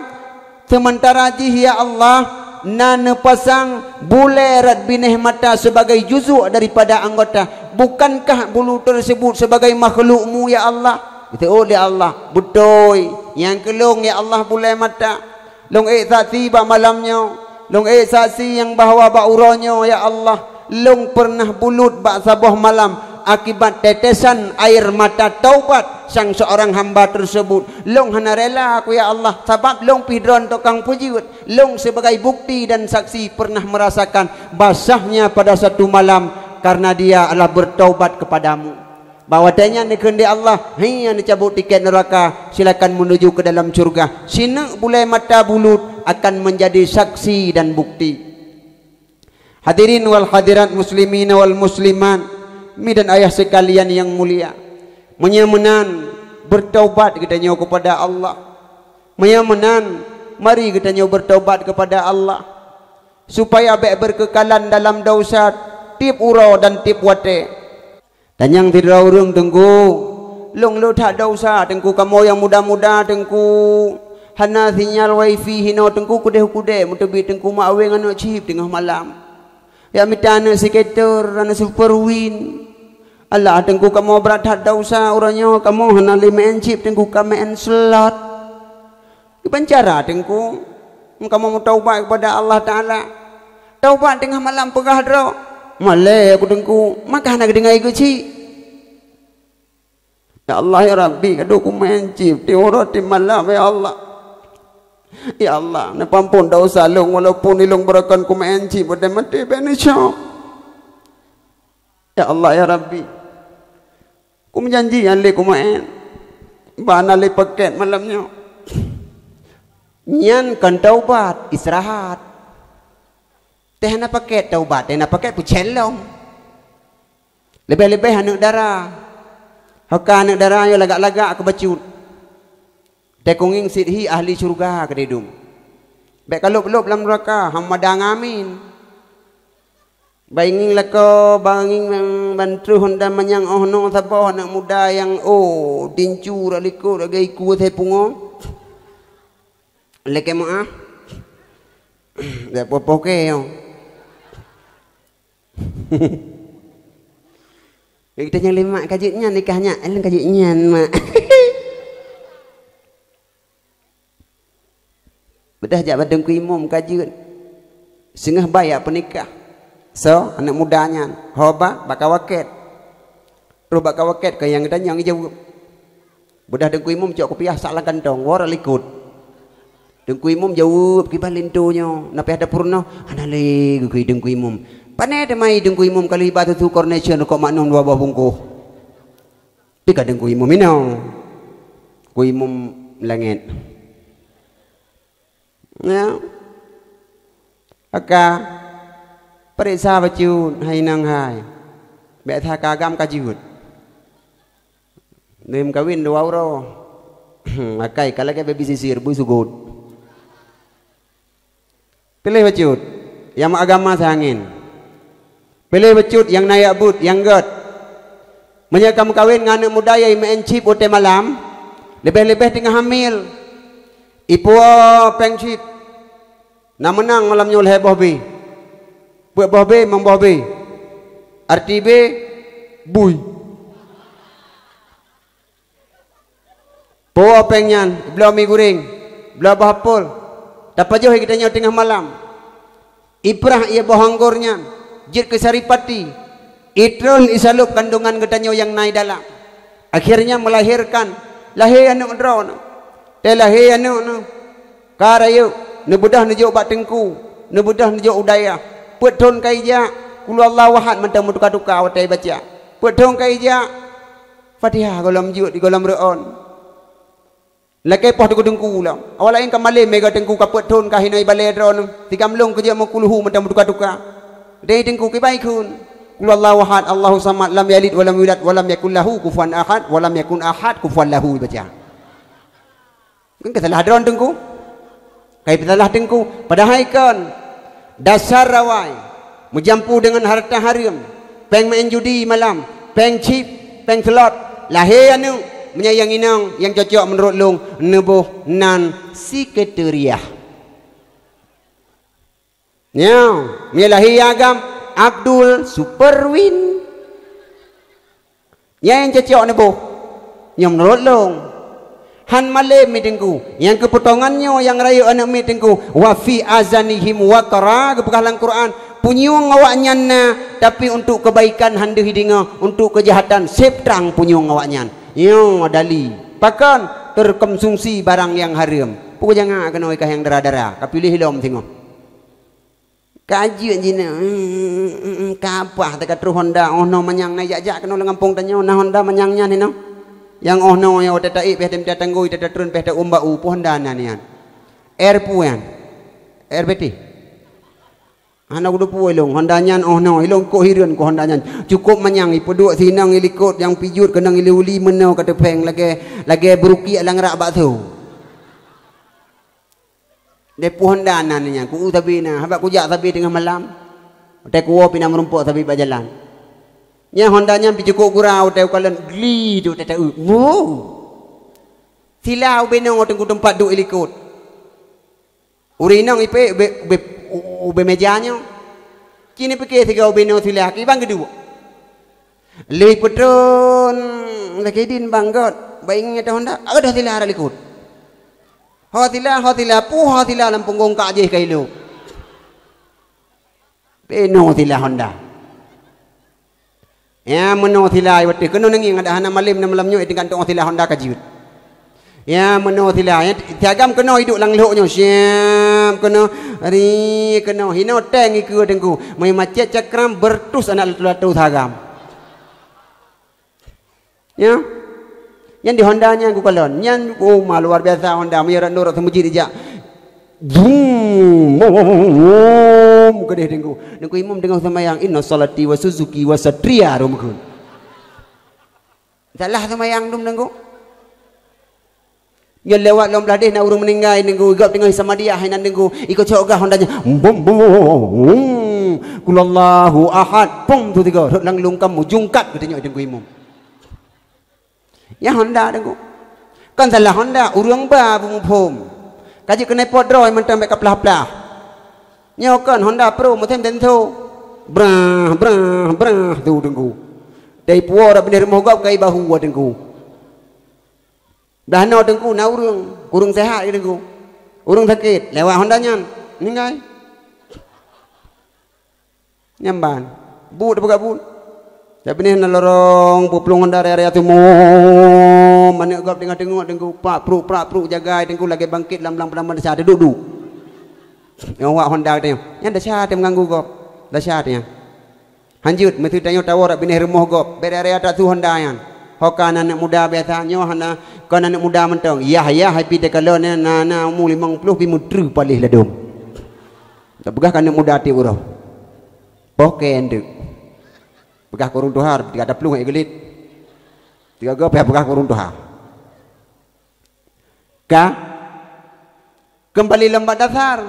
Seumantara jih, ya Allah, na neupasang bulée rot binéh mata sibagai juzuk daripada anggota. Bukankah bulu tersebut sibagai makhluk-Mu, ya Allah? Geuteuôt lé Allah, "Beutôi, nyang keu lôn, ya Allah, bulée mata." Lôn ék saksi bak malam nyoe, lôn ék saksi nyang bahwa bak uroe nyoe, ya Allah, lôn peureunah bulut bak saboh malam akibat tetesan air mata taubat sang seorang hamba tersebut. Lôn hana rela, aku ya Allah, sabab lôn pih droe tukang peujeuet. Lôn sebagai bukti dan saksi pernah merasakan basahnya pada satu malam karena dia adalah bertaubat kepadamu. Bak watée nyan dikheun lé Allah, "Hai nyang neucabut tiket nuraka, silakan menuju ke dalam syurga." Sineuk bulée mata bulut akan menjadi saksi dan bukti. Hadirin wal hadirat muslimin wal muslimat, mi dan ayah sekalian yang mulia. Meunyoe meunan, bertaubat geutanyoe kepada Allah. Meunyoe meunan, mari geutanyoe bertaubat kepada Allah, supaya bék berkekalan dalam desya tieb uroe dan tieb watée. Tanyong sidroe ureuëng, "Teungku, lôn le that desya, Teungku, kamoe nyang muda-muda, Teungku. Hana sinyal wifi hinoe, Teungku, keudeh-keudeh meuteubiet, Teungku, mak awé ngon aneuk chip teungoh malam. Jak mita aneuk skater, aneuk super win. Alah, Teungku, kamoe brat that desya uroe nyoe, kamoe hana lé meu'en chip, Teungku, ka meu'en slot. Kiban cara, Teungku? Kamoe meutaubat keupada Allah Taala. Taubat teungoh malam peugah droe. Malée aku, Teungku, maka hana geudeungoe geuchik. Ya Allah, ya Rabbi, ka duek kumeu'en chip tiep uroe tiep malam, ya Allah. Ya Allah, neupeuampon desya lôn, walaupun ilôn beureukan kumeu'en chip watée maté bék neucok. Ya Allah, ya Rabbi, kumeujanji nyang lé kumeu'en, bah na lé paket malam nyoe. Nyan kon taubat, istirahat. Teuh na paket taubat, teuh na paket peucen lom. Leubeh-leubeh aneuk dara. Ho ka aneuk dara nyoe lagak-lagak keu bacut. Teuh kungieng sit hi ahli syeuruga keudeh dum. Bék ka lôb-lôb lam nuraka, hamba dang amin. Bangieng lakoe, bangieng ban troh honda manyang, oh noe saboh aneuk muda nyang, oh, tincu rak likot lagée iku asai pungo. Lakée meu'ah. Dak poh-poh kée nyoe. Geutanyoe lé mak ka jeuet nyan, nikah nyan, eh, ka jeuet nyan, mak. Beudah jak bak Teungku Imum ka jeuet. Singoh bai jak peunikah. Soe aneuk muda nyan? Ho ba, bak kawaket. Troh bak kawaket keu nyang geutanyoe geujaweueb. Beudah Teungku Imum cok kupiah sak lam kantong, woe rak likot. Teungku Imum jaweueb, "Kiban linto nyoe, na payah tapeurunoe?" "Hana lé," geukheun Teungku Imum. Pane teuma Teungku Imum ka lheueh ba susu Carnation rukok Magnum dua boh bungkôh. Pi ka Teungku Imum inoe. Teungku Imum langét. Ya. Maka, peuriksa bacut, hai inong hai. Bék that ka agam ka jeuet. Neuem kawén dua uroe. Akai ka lagée baby sisir, bui sugot. Piléh bacut, nyang meuagama seuangén. Piléh bacut nyang na jak beuet, nyang gét. Meunyoe ka meukawen ngon aneuk muda nyang imeu'en chip watée malam, leubeh-leubeh teungoh hamil, ipuwoe péng chip. Na meunang malam nyoe lhée boh B. Peuet boh B, limong boh B. Arti B, bui. Puwoe péng nyan, bloe mi guréng, bloe boh apel. Tapajoh geutanyoe teungoh malam. Iprah ié boh anggor nyan, jeuet keu saripati. Itreun isalôb kandongan geutanyoe nyang na i dalam. Akhirnya melahirkan, lahé aneuk droeneuh. Teuh lahé aneuk nyoe, ka rayeuk, neubeudôh neujok bak teungku, neubeudôh neujok u dayah. Peuet thon ka ijak, Qul huwallahu ahad mantong meutuka-tuka watée ibaca. Peuet thon ka ijak, Fatihah gohlom jeuet di gohlom reu'on. Lakée poh teungku-teungku lom. Awak laén ka malém meuga teungku ka peuet thon ka hinoe ibalée droeneuh. Sigamlong keujeuet meukulhu mantong meutuka-tuka. Dai teungku kiban kheun. Qul huwallahu ahad, Allahu samad, lam yalid walam yulad, walam yakul lahu kufuwan ahad, walam yakun ahad kufuwan lahu ibaca. Kan ka salah droe teungku? Kai peusalah teungku, padahai kon. Dasar awai meujampu deungon hareuta hareuem, péng meu'en judi malam, péng chip, péng slot, lahé aneuk, meunyoe nyang inong nyang cocok meunurot lôn neuboh nan sekretariah. Nyoe, meunyoe lahé agam Abdul Superwin. Nyan nyang cocok neuboh. Nyoe meunurot lôn. Han malém mi teungku. Nyang keu peutongan nyoe nyang rayeuk aneuk miet teungku. Wa fi azanihim waqra geupeugah lam Quran. Punyueng awaknyan na, tapi untuk kebaikan han deuh ideungoe, untuk keujahatan seb trang punyueng awaknyan. Nyoe dali. Pakon? Terkonsumsi barang nyang hareuem. Peue jangak keunoe kah nyang dara-dara. Ka piléh lom singoh. Ka jeuet jinoe, ka apah teuka troh honda, oh noe manyang na jak-jak keunoe lam gampông tanyoe, na honda manyang nyan hinoe. Nyang oh noe nyang watée taék péh teumeuteuntanggo, watée tatreun péh ta-uem bak u, peue honda na nyan? Air peue nyan? Air beutih? Hana kuteupue lôn, honda nyan oh noe, ilôn kok hireuen keu honda nyan. Cukôp manyang, ipeuduek sinong ilikot nyang pijuet keunong iluli meunoe ka teupéng lagée, lagée beurukiek lam rak bakso. Dai peue honda na nyan, ku-u sabe na, haba kujak sabe teungoh malam. Watée kuwoe pih na meurumpok sabe bak jalan. Nyan honda nyan pih cukôp gura, watée ukalon gli tu watée ta-eu. Mu! Sila ubé nyoe teungku teumpat duek ilikot. Ureueng inong ipék ubé, ubé, u-, ubé meja nyoe. Ci neupike sigoe ubé noe sila, kiban geuduek. Lheueh peutron lagée din banggot, baingat honda, adak sila rot likot. Ho sila, ho sila, puh ho sila lam punggong kak jih ka ilop. Peunoh sila honda. Ya, meunoe sila watée keunoe neungieng ada hana malem na malam nyoe tingkat tuoh sila honda ka jeuet. Ya, meunoe sila, ya, si agam keunoe iduek lam lhok nyoe, siap keunoe, ri keunoe, hinoe teng ikeue teungku. Meumacet cakram bertus aneuk latu-latu si agam. Ya. Nyan di honda nyan kukalon. Nyan, oh, ma luar biasa honda. Meunyoe rot nurot seumeujid ijak. Bum, bum, bum, bum, keudeh teungku. Teungku imum teungoh seumayang, "Inna salati wa Suzuki wa Satria," rom kheun. Salah seumayang dum teungku. Nyoe lewat lom blah deh na ureuëng meuninggai teungku, gob teungoh samadiyah inan teungku. Ikot cok gah honda nyan. Bum, bum, bum, bum. Kulallahu ahad. Pom tu tiga. Rot lang lungkam mujungkat geutanyoe teungku imum. Nyan honda teungku. Kon salah honda, ureuëng ba beumuphom. Ka jeuet keuneuk pot droe mantong bék kaplah-plah. Nyoe kon honda pro meusén tenso. Brah, brah, brah tu teungku. Dari puwoe dak binéh rumoh gob kai bahu teungku. Blah noe teungku na ureuëng, ureuëng sehat teungku. Ureuëng sakét, lewat honda nyan, ninggai. Nyamban. Buet peugah buet. Tapi neh na lorong peuplueng honda raya-raya tu mom. Aneuk gob teungoh teungok teungku prak pruk prak pruk jagai teungku lagée bangkét lam blang peudampan desya teuduek-duek. Nyang wak honda teuh. Nyan desya teuh meuganggu gob. Desya teuh nyan. Hanjeuet meuseuti tanyoe tawoe rot binéh rumoh gob. Beda raya tak su honda nyan. Ho ka aneuk muda biasa nyoe hana kon aneuk muda mantong. Yah yah hai pi teukalon na na umu limong ploh pi meutreue paléh ladom. Tapeugah ka aneuk muda tiep uroe. Poh kèe enteuk. Peugah keu ureuëng tuha, tiga taplueng ék geulit. Tiga goe pih peugah keu ureuëng tuha. Ka? Keumbali lom bak dasar.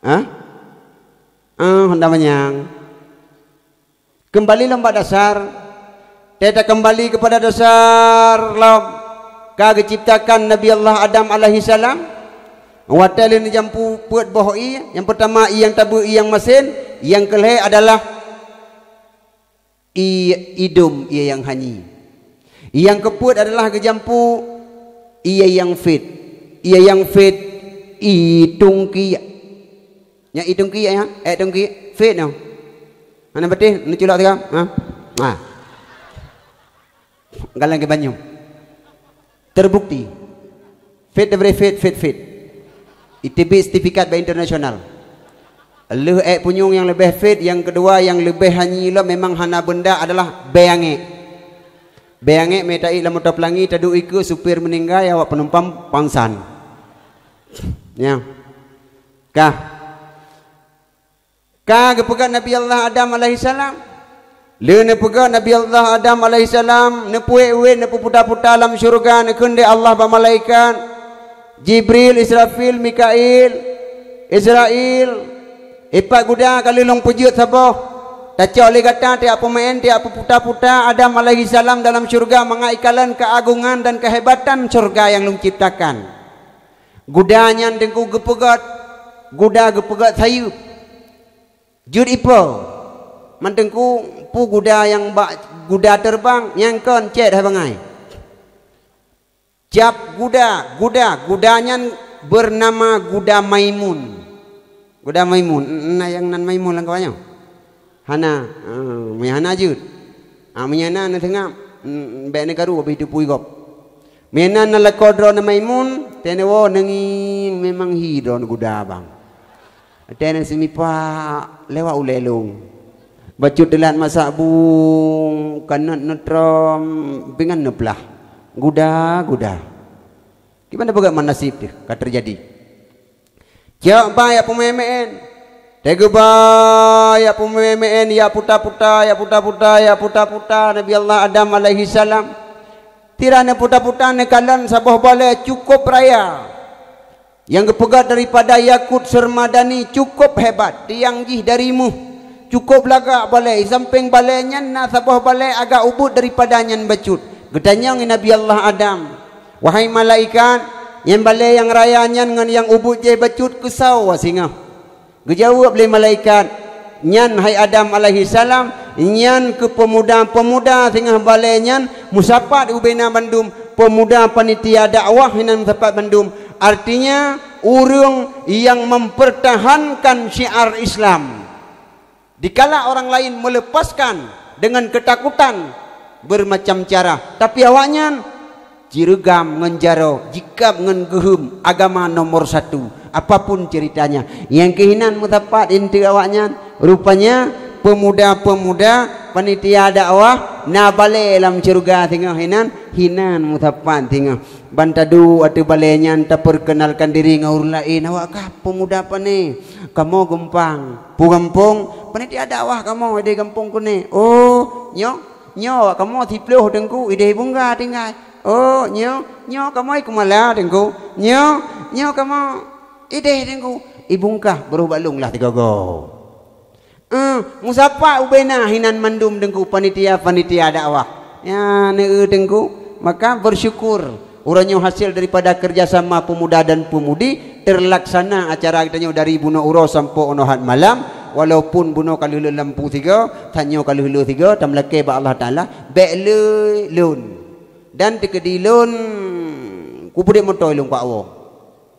Hah? Ah, honda manyang. Keumbali lom bak dasar, teuta keumbali keupada dasar lom ka geuciptakan Nabi Allah Adam alaihissalam. Watée lheueh neujampu peuet boh ié, nyang peutama ié nyang tabeue ié nyang masen, nyang keulhée adalah ié idum ié nyang hanyi. Nyang keupeuet adalah geujampu ié nyang fit. Ié nyang fit itungkiek. Nyang itungkiek nyan, ék tungkiek, fit nyoe. Hana beutih, neuculok tiga. Ha? Ha. Galang ke banyu. Terbukti. Fit diberi fit, fit, fit. Itibik sertifikat bak internasional. Lheueh ék punyueng nyang leubeh fit, nyang keudua nyang leubeh hanyi lom memang hana beunda adalah bée angék. Bée angék mita lam moto peulangi taduek ikeue supir meuninggai awak penumpang pangsan. Ya. Kah. Ka geupeugah Nabi Allah Adam alaihissalam. Lheueh neupeugah Nabi Allah Adam alaihissalam, neupuék wét neupeuputa-puta lam syeuruga neukheun lé Allah bak malaikat, Jibril, Israfil, Mikail, Israil, ipat guda ka lheueh lôn peujeuet saboh. Tacok lé gata tiak peumaén tiak peuputa-puta Adam alaihissalam dalam syeuruga mangat ikalon keuagongan dan keuhebatan syeuruga nyang lôn ciptakan. Guda nyan teungku geupeugét, guda geupeugét sayeuep. Jeuet ipo? Man teungku peue guda nyang bak guda teureubang, nyang kon cét hai bangai. Cap guda, guda, guda nyan beunama guda Maimun. Guda Maimun, na nyang nan Maimun lam kawan nyoe? Hana. Ah, meunyo hana jeuet. Ah, meunyo na neuseungab, mm, bék neukaru abéh teupui gob. Meunyo na lakoe droeneuh Maimun, teuh neuwoe neungieng memang hi droeneuh guda bang. Teuh neuseumipah lewat ulée lôn. Bacut teulat masak bung, kanot neutrom, pingan neuplah. Guda, guda. Kiban peugah man nasib teuh ka teujadi. Cok ba yak peumeumeu'en. Teugeubah yak peumeumeu'en, yak puta-puta, yak puta-puta, yak puta-puta Nabi Allah Adam alaihissalam. Sira neuputa-puta neukalon saboh balée cukôp raya. Nyang geupeugét daripada yakut seureumadani cukôp hebat, tiang jih dari méuh. Cukôp lagak balée, sampéng balée nyan na saboh balée agak ubeuet daripada nyan bacut. Geutanyong Nabi Allah Adam, "Wahai malaikat, nyan balée nyang raya nyan ngon nyang ubeuet jih bacut keusoe singoh?" Geujaweueb lé malaikat, Nyan hai Adam alaihissalam, nyan keu peumuda-peumuda singoh balée nyan musapat ubena bandum, peumuda panitia dakwah hinan musapat bandum. Artinya, ureuëng yang mempertahankan syiar Islam. Dikala orang lain melepaskan dengan ketakutan bermacam cara, tapi awaknyan jireugam ngon jaroe, jikab ngon geuheum agama nomor satu. Apapun ceritanya, nyang keuh hinan musapat eunteuk awaknyan. Rupanya, peumuda-peumuda panitia dakwah na balée lam syeuruga singoh hinan, hinan musapat singoh. Ban taduek ateueh balée nyan tapeureukeunalkan diri ngon ureuëng laén, "Awak kah peumuda pane? Kamoe Geumpang." "Peue gampông?" "Panitia dakwah kamoe ideh gampông keunoe." "Oh, nyoe, nyoe awak kamoe siploh Teungku, ideh Bungga tinggai." "Oh, nyoe, nyoe kamoe Keumala Teungku." "Nyoe, nyoe kamoe ideh Teungku, i Bungkah, barôh bak lôn lah tiga go." Eh, musapat ubena hinan mandum Teungku panitia-panitia dakwah. Ya, neu Teungku. Maka bersyukur uroe nyoe hasil daripada kerjasama pemuda dan pemudi terlaksana acara geutanyoe dari bunoe uroe sampoe unoe hat malam, walaupun bunoe ka lheueh lampu sigo, tanyoe ka lheueh sigo, tameulakée bak Allah Taala, bék le lôn. Dan teukeudi lôn kupeudeh moto lôn keu awoe.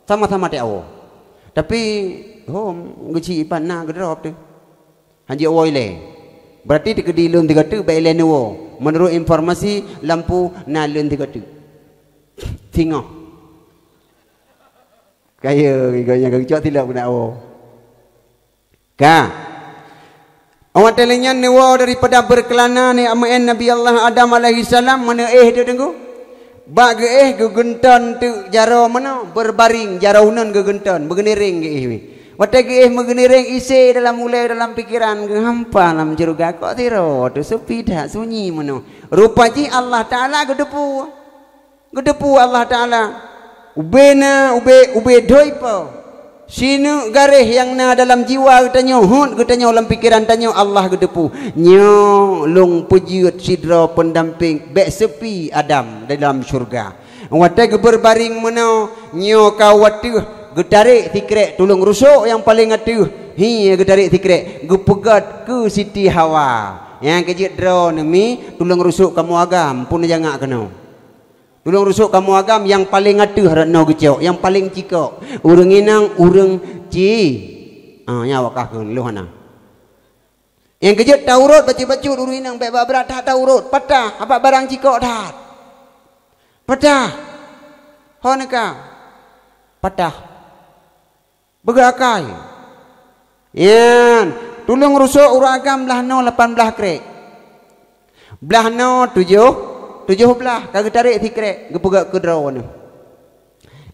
Sama-sama teuawoe. Tapi hom geuci iban na geudrop teuh. Hanjeuet woe ilée. Berarti teukeudi lôn tiga teuk bak ilée neuwoe. Meunurot informasi lampu na lôn tiga teuk. Singoh. Kaya gigo nyang geucok tilok keuneuk woe. Ka. Óh watée lheueh nyan neuwoe daripada beureukeulana neumeuén Nabi Allah Adam alaihissalam meuneu éh teuh teungku. Bak geuéh geugeunton teuk jaroe meunoe, beurbaring jaroe uneun geugeunton, meugeuniréng geuéh wéh. Watée geuéh meugeuniréng ise dalam ulée dalam pikeran geuhampa lam syeuruga kok sidroe teuh seupi that sunyi meunoe. Rupa jih Allah Taala geuteupeue. Geuteupeue Allah Taala, ubena ubé, ubé doi po. Sineuk garéh nyang na dalam jiwa geutanyoe, hot geutanyoe lam pikeran tanyoe Allah geuteupeue. Nyoe lôn peujeuet sidroe peundampéng bék seupi Adam di dalam syeuruga. Watée geubeurbaring meunoe, nyoe ka wateuh geutarek sikrek tulông rusok nyang paleng ateueh. Hi geutarek sikrek geupeugét keu Siti Hawa. Nyang keu jeuet droeneuh mi tulông rusok kamoe agam pun jangak keunoe. Tulông rusok kamoe agam nyang paleng ateueh rot noe geucok, nyang paleng cikok. Ureuëng inong, ureuëng ci. Ah, nyan awak kah kheun lôn hana. Nyang keu jeuet taurot bacut-bacut ureuëng inong bék bak brat that taurot, patah, abak barang cikok that. Patah. Ho neuka. Patah. Beugeuakai. Nyan, tulông rusok ureuëng agam blaih noe lapan blaih krek. Blaih noe tujoh, tujoh blaih ka geutarek sikrek geupeugét keu droeneuh.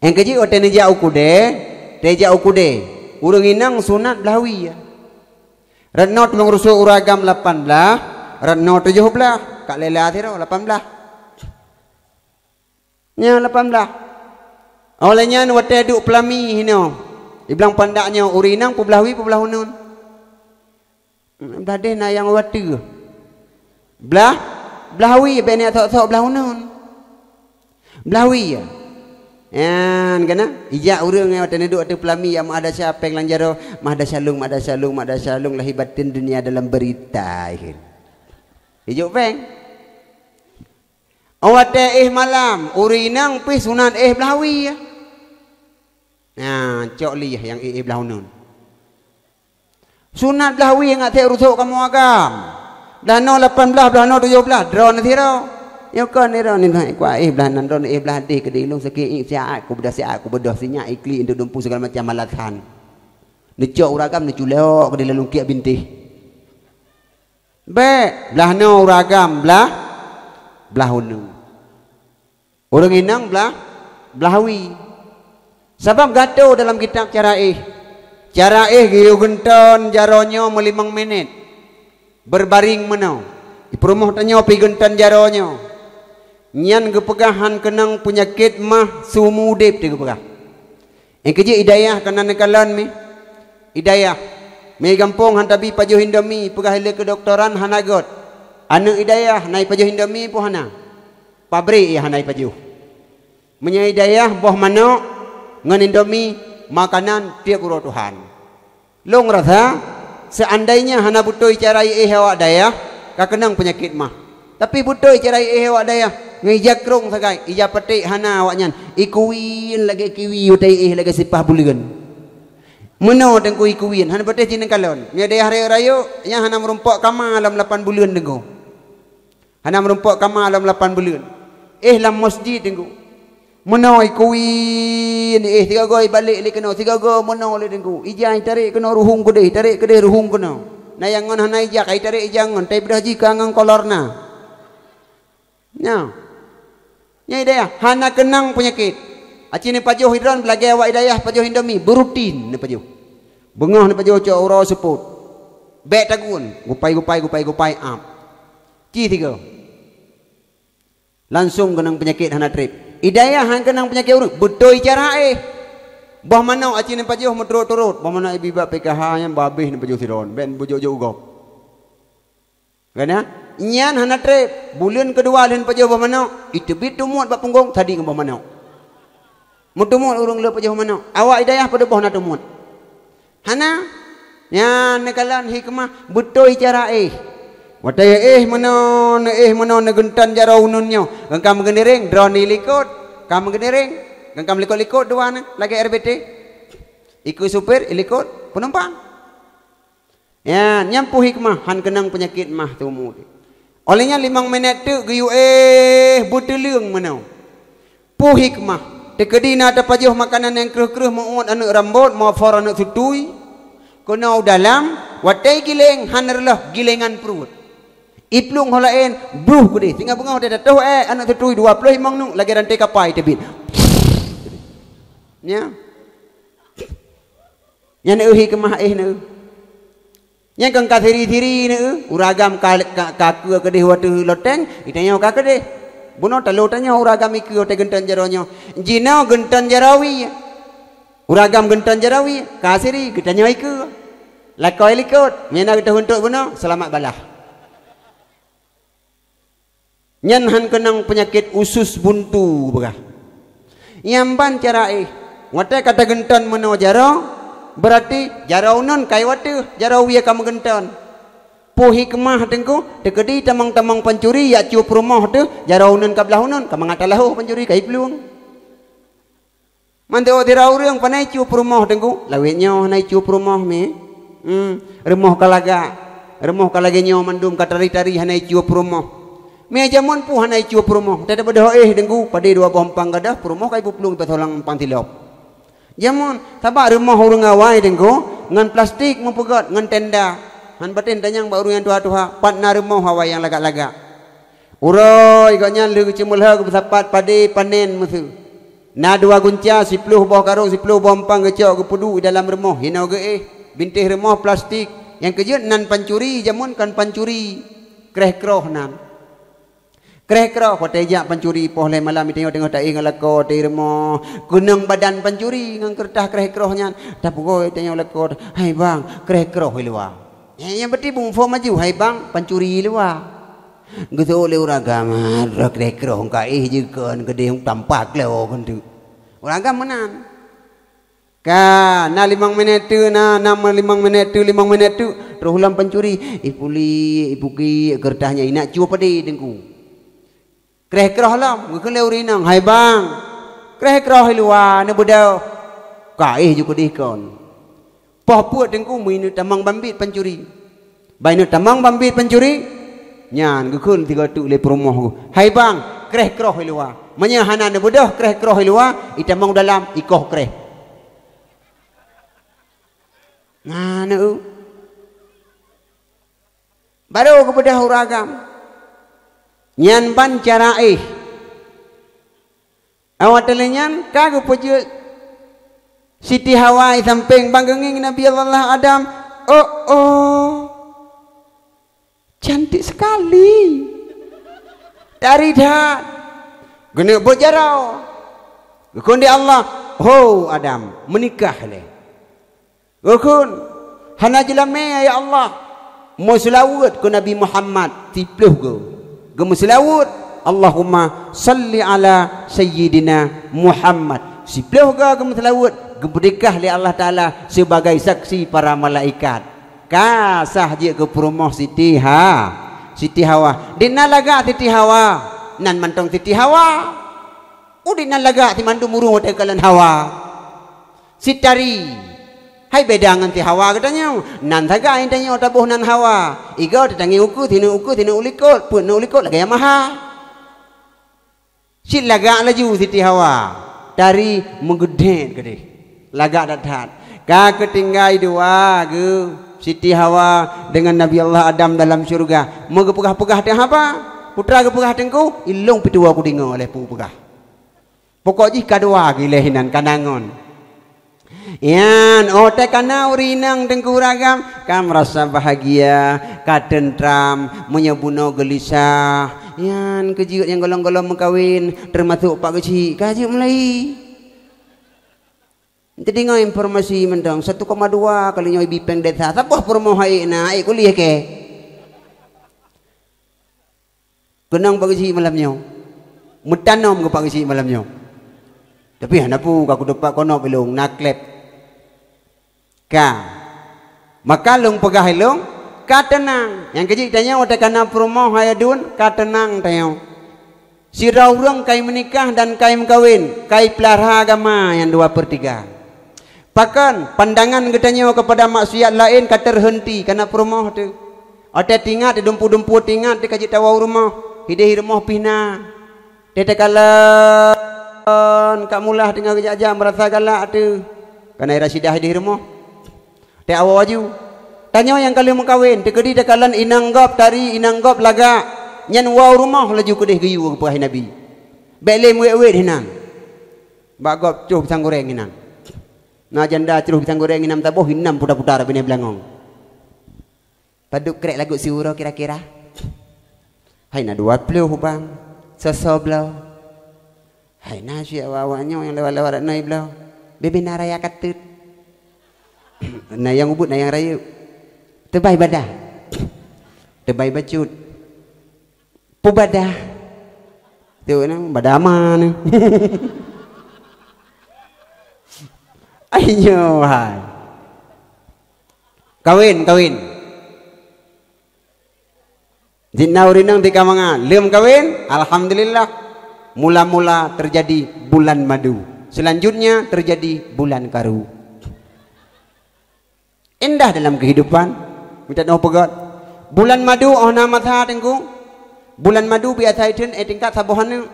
Nyang keu jeuet watée neujak u keudè, tée jak u keudè, ureuëng inong sunat blaih wie. Rot noe tulông rusok ureuëng agam lapan blaih, rot noe tujoh blaih, ka lela sidroe lapan blaih. Nyan lapan blaih. Óh lheueh nyan watée duek peulami hinoe, di blang pandak nyoe ureuëng inong peublaih wie peublaih uneun. Blaih deh na nyang watée. Blaih, blaih wie bék na sok-sok blaih uneun. Blaih wie. Nyan kana, ijak ureuëng nyang watée neuduek ateueh peulami ya mahdasya péng lam jaroe, mahdasya lôn, mahdasya lôn, mahdasya lôn lahé batén dunia dalam berita. Ijok péng. Óh watée éh malam, ureuëng inong pih sunat éh blaih wie. Nah, cok lé nyang éh, éh blaih uneun. Sunat blaih wie ngat sek rusok kamoe agam. Blaih noe lapan blaih, blaih noe tujoh blaih, droeneuh sidroe. Nyoe kon droeneuh, kuah éh blaih nan, droeneuh éh blaih deh keudeh lôn sakét, siat kubeudôh, siat kubeudôh, sinyak iklik untuk dumpu segala macam alasan. Neucok ureuëng agam neuculok keudeh lalong kiek bintéh. Bék, blaih noe ureuëng agam blaih, blaih uneun. Ureuëng inong blaih, blaih wie. Sabab geuatur dalam kitab cara éh. Cara éh geuyue geunton jaroe nyoe meulimong minét. Beurbaring meunoe. Di peurumoh tanyoe pih geunton jaroe nyoe. Nyan geupeugah han keunong peunyakét mah seumeu udeb teuh geupeugah. Nyang keu jeuet i dayah keunan neukalon mi. I dayah. Mi gampông han tabi pajoh indomie, peugah ilée keudoktoran hana göt. Aneuëk i dayah na jipajoh indomie peue hana? Pabrék nyang hana jipajoh. Meunyoe i dayah boh manök ngon indomie makanan tieb uroe Tuhan. Lôn rasa, Seandainya hana beutôi cara iéh awak dayah, ka keunong peunyakét mah. Tapi beutôi cara iéh awak dayah, ngon ija krông sagai, ija paték hana awaknyan, ikuwien lagée kiwi watée iéh lagée sipah buleuen. Meunoe Teungku ikuwien, hana patéh jineuk kalon. Nyoe dayah rayeuk-rayeuk, nyan hana meurumpok kama lom lapan buleuen Teungku. Hana meurumpok kama lom lapan buleuen. Éh lam masjid Teungku. Meunoe ikuwien, éh sigoe-goe ibalek lé keunoe, sigoe-goe meunoe lé Teungku. Ija itarek keunoe ruhueng keudeh, tarek keudeh ruhueng keunoe. Na nyang ngon hana ija, ka itarek ija ngon, tapi beudôh jih ka ngon kolor na. Nyoe. Nyoe dayah, hana keunong peunyakét. Aci neupajoh hidron, beulagée awak dayah pajoh Indomie, beurutin neupajoh. Beungoh neupajoh cok uroe seupôt. Bék tagun, gupai-gupai, gupai-gupai, ap. Ci tiga. Langsong keunong peunyakét hana treb. Idayah han keunong peunyakét ureuëng, beutôi cara éh. Boh manok aci neupajoh meuturot-turot, boh manok ibi bak P K H nyan bah habéh neupajoh sidroe, bék neupajok-jok u gob. Kan ya? Nyan hana treb. Buleuen keudua lheueh pajoh boh manok, iteubiet teumuet bak punggong, sadi ngon boh manok. Meuteumuet ureuëng le pajoh manok. Awak idayah padub boh na teumuet. Hana. Nyan neukalon hikmah beutôi cara éh. Watée éh meunoe, neuéh meunoe, neugeunton jaroe uneuen nyoe. Gangkam geunereng, droeneuh ilikot. Kam geunereng, gangkam likot-likot dua na, lagée R B T. Ikeu supir, ilikot penumpang. Ya, nyan peue hikmah han keunong peunyakét mah teumu. Óh lheueh nyan limong minét teuk geuyue éh beuteuleueng meunoe. Peue hikmah? Teukeudi na tapajoh makanan nyang kreueh-kreueh meuuet aneuëk rambot, meufor aneuëk sutui. Keunoe u dalam, watée gileng han reuloh gilengan pruet. Iplueng ho laén bruh keudeh, singoh beungoh watée tatoh éh aneuëk sutui dua ploh limong nuek lagée ranté kapai teubiet. Nya. Nyan eu hikmah éh neu. Nyan kon ka siri-siri neu, ureuëng agam ka, ka, ka keue keudeh watée loteng, itanyoe ka keudeh. Bunoe talo tanyoe ureuëng agam ikeue watée geunton jaroe nyoe. Jinoe geunton jaroe wie. Ureuëng agam geunton jaroe wie, ka siri geutanyoe ikeue. Lakoe likot, meunan geutanyoe untok bunoe, seulamat balaih. Nyan han keunong peunyakét usus buntu beugah. Nyang ban cara éh, watée ka tageunton meunoe jaroe, beurati jaroe uneuen kai watée jaroe wie ka meugeunton. Peue hikmah teungku? Teukeudi tamong-tamong pancuri jak cueb rumoh teuh, jaroe uneuen ka blaih uneuen, ka mangat talahoh pancuri ka iplueng. Mandum sidroe ureuëng panai cueb rumoh teungku, lawét nyoe hana cueb rumoh mi. Hmm, rumoh ka lagak. Rumoh ka lagée nyoe mandum ka tari-tari hana cueb rumoh. Mi jameun peue hana cueb rumoh, teutab beudôh éh teungku, padé dua boh umpang gadôh, peurumoh ka ipuplueng ipasolang umpang silop. Jameun, sabab rumoh ureuëng awai teungku, ngon plastik meupeugét, ngon tenda. Han patéh tanyong bak ureuëng nyang tuha-tuha, pat na rumoh awai nyang lagak-lagak. Uroe gobnyan lheueh geuceumeulhö geupeusapat padé panen meuseu. Na dua gunca, siploh boh karong, siploh boh umpang geucok geupeuduek i dalam rumoh, hinoe geuéh. Bintéh rumoh plastik, nyang keujeuet nan pancuri, jameun kon pancuri, kreh-kroh nan. Kreh-kroh, watée jak pancuri poh lhée malam, itanyoe teungoh taéh ngon lakoe teuh rumoh, keunong badan pancuri ngon keureutah kreh-kroh nyan. Tapeugoe itanyoe lakoe, "Hai bang, kreh-kroh i luwa." Nyang, nyang beuti bungfo maju, "Hai bang, pancuri i luwa." Geuseuôt lé ureuëng agam, "Droe kreh-kroh ka éh jikon keudeh tampak lé kon tu." Ureuëng agam meunan. Ka, na limong minét teuk, na, na limong minét teuk, limong minét teuk, troh lom pancuri. Ipuli, ipuki, keureutah nyan inak cueb padé teungku. Kreh-kroh lom, geukheun lé ureuëng inong, "Hai bang, kreh-kroh i luwa, neubeudôh." Ka éh ju keudeh kon. Poh peuet teungku meuineuk tamong bambiet pancuri. Ban ineuk tamong bambiet pancuri, nyan geukheun sigoe teuk lé peurumoh geuh, "Hai bang, kreh-kroh i luwa." Meunyoe hana neubeudôh kreh-kroh i luwa, itamong dalam, ikoh kreh. Nah, neu. Barô geubeudôh ureuëng agam. Nyan ban cara éh. Awak teuh lheueh nyan ka geupeujeuet Siti Hawa i sampéng bak geungieng Nabi Allah Adam. Oh, oh. Cantik sekali. Tari that. Geuneuk buet jaroe. Geukheun di Allah, "Ho Adam, meunikah lé." Geukheun, "Hana jeulamé, ya Allah." Meuseulaweuet keu Nabi Muhammad, siploh goe. Geumeuseulaweuet, "Allahumma salli ala sayyidina Muhammad." Siploh goe geumeuseulaweuet, geupeunikah lé Allah Taala sibagai saksi para malaikat. Ka sah jeuet keu peurumoh Siti Ha, Siti Hawa. Di nan lagak Siti Hawa, nan mantong Siti Hawa. Udeb nan lagak si mandum ureuëng watée kalon Hawa. Sitari. Hai beda ngon si Hawa geutanyoe. Nan sagai tanyoe taboh nan Hawa. Igoe tatangieng ukeue, sineuk ukeue, sineuk ulikot, peuet neuk ulikot lagée nyang maha. Cit lagak laju Siti Hawa, tari meugeudét keudeh. Lagak that-that. Ka keutinggai dua geu Siti Hawa deungon Nabi Allah Adam dalam syeuruga. Meugeupeugah-peugah teuh haba? Putra geupeugah teungku, ilong pituwa kudeungoe lé peue peugah. Pokok jih ka dua geu lé hinan ka nangon. Nyan, oh, teuka na ureuëng inong teungku ragam, ka meurasa bahagia, ka teuntram, meunyoe bunoe geulisah. Nyan, keujeuet nyang golom-golom meukawen, teumasok Pak Geuchik, ka jeuet mulai. Teudeungoe informasi mantong, satu koma dua kali nyoe ibi péng desa, saboh peurumoh hai na, hai kuliah keu. Keunong Pak Geuchik malam nyoe. Meutanom keu Pak Geuchik malam nyoe. Tapi hana peue, ka kutupat konop ilong, na klep. Ka. Maka lôn peugah ilong, ka teunang. Nyang keujeuet tanyoe watée ka na peurumoh hai aduen, ka teunang tanyoe. Sidroe ureuëng kai meunikah dan kai meukawen, kai peulara agama nyang dua per tiga. Pakon, pandangan geutanyoe keupada maksiat laén ka teuheunti, ka na peurumoh teuh. Watée tingat, dumpu-dumpu tingat, teuka jeuet tawoe u rumoh, hideh i rumoh pih na. Teuh takalon, ka mulah teungoh geujak-jak, meurasa galak teuh. Ka na i Rasyidah hideh i rumoh. Teuh awoe aju. Tanyoe nyang ka lheueh meukawen, teukeudi takalon inong gob tari, inong gob lagak. Nyan woe u rumoh laju keudeh geuyue geupeugah Nabi. Bék lé meuwét-wét hinan. Bak gob troh pisang goreng hinan. Na janda troh pisang goreng inam taboh, inam puta-puta binéh beulangong. Padub krek lagu siuroe kira-kira. Hai na dua ploh ubang, soe-soe bloe. Hai na syik awak-awak nyoe nyang lewat-lewat na bloe. Bibina raya kateuet. Na nyang ubit, na nyang rayeuk. Teubai badah. Teubai bacut. Pubadah. Tu na, badah ama ni. Ai nyoe hai. Kawin, kawin. Jitna ureuëng inong tika mangat. Leuem kawin, alhamdulillah. Mula-mula terjadi bulan madu. Selanjutnya terjadi bulan karu. Indah dalam kehidupan. Minta doa peugah. Bulan madu oh na masa teungku. Bulan madu biasa iteun eh tingkat saboh aneuk.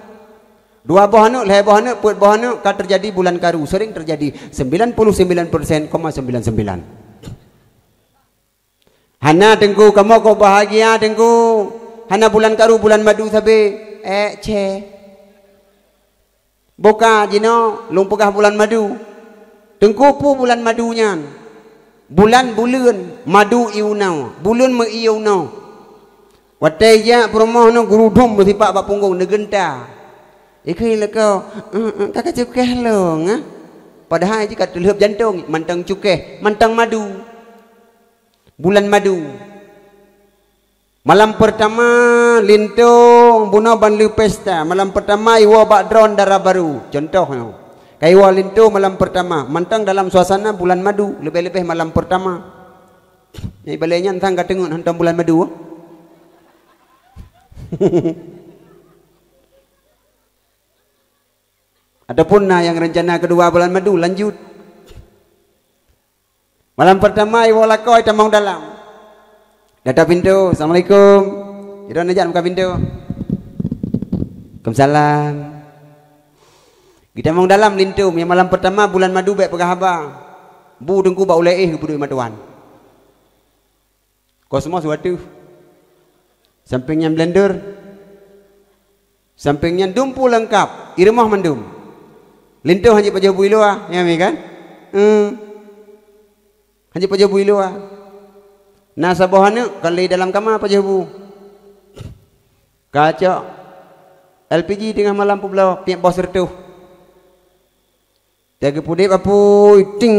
Dua boh aneuk, lhée boh aneuk, peuet boh aneuk ka terjadi bulan karu. Sering terjadi sembilan puluh sembilan persen koma sembilan sembilan. Hana teungku, kamoe kok bahagia teungku. Hana bulan karu, bulan madu sabe. Eh, ceh. Boka jinoe lôn peugah bulan madu. Teungku peue bulan madu nyan? Bulan buleuen, madu ié unoe, buleuen meu ié unoe. Watée jak peurumoh nyoe geurudum meusipak bak punggong neugeunta. Ikheun lakoe, "Eh, eh, ka kacukéh lôn, ah?" Padahai jih ka teulheueb jantong, mantong cukéh, mantong madu. Bulan madu. Malam pertama lintô bunoe ban lheueh pesta. Malam pertama iwoe bak droe dara barô. Contoh nyoe. Ka iwoe lintô malam pertama. Mantong dalam suasana bulan madu, leubeh-leubeh malam pertama. Nyang ibalée nyan sang ka teungeut hantom bulan madu. Ataupun na nyang rencana keudua bulan madu, lanjut. Malam pertama iwoe lakoe tamong dalam. Gata pintoe, "Assalamualaikum." Sidroe neujak muka pintoe. "Waalaikumsalam." Geutamong dalam lintô, nyang malam pertama bulan madu bék peugah haba. Bu teungku bak ulée éh geupeudoi matuan. Kosmos wateuh. Sampéng nyan blender. Sampéng nyan dumpu leungkap, ié rumoh mandum. Lintô hana jipajoh bu i luwa, nyan mi kan? Hmm. Hana jipajoh bu i luwa. Na saboh aneuk ka lé dalam kama pajoh bu. Kacok L P G teungoh malam peubloe, piep boh sireutôh. Teugeupudeb apui, ting,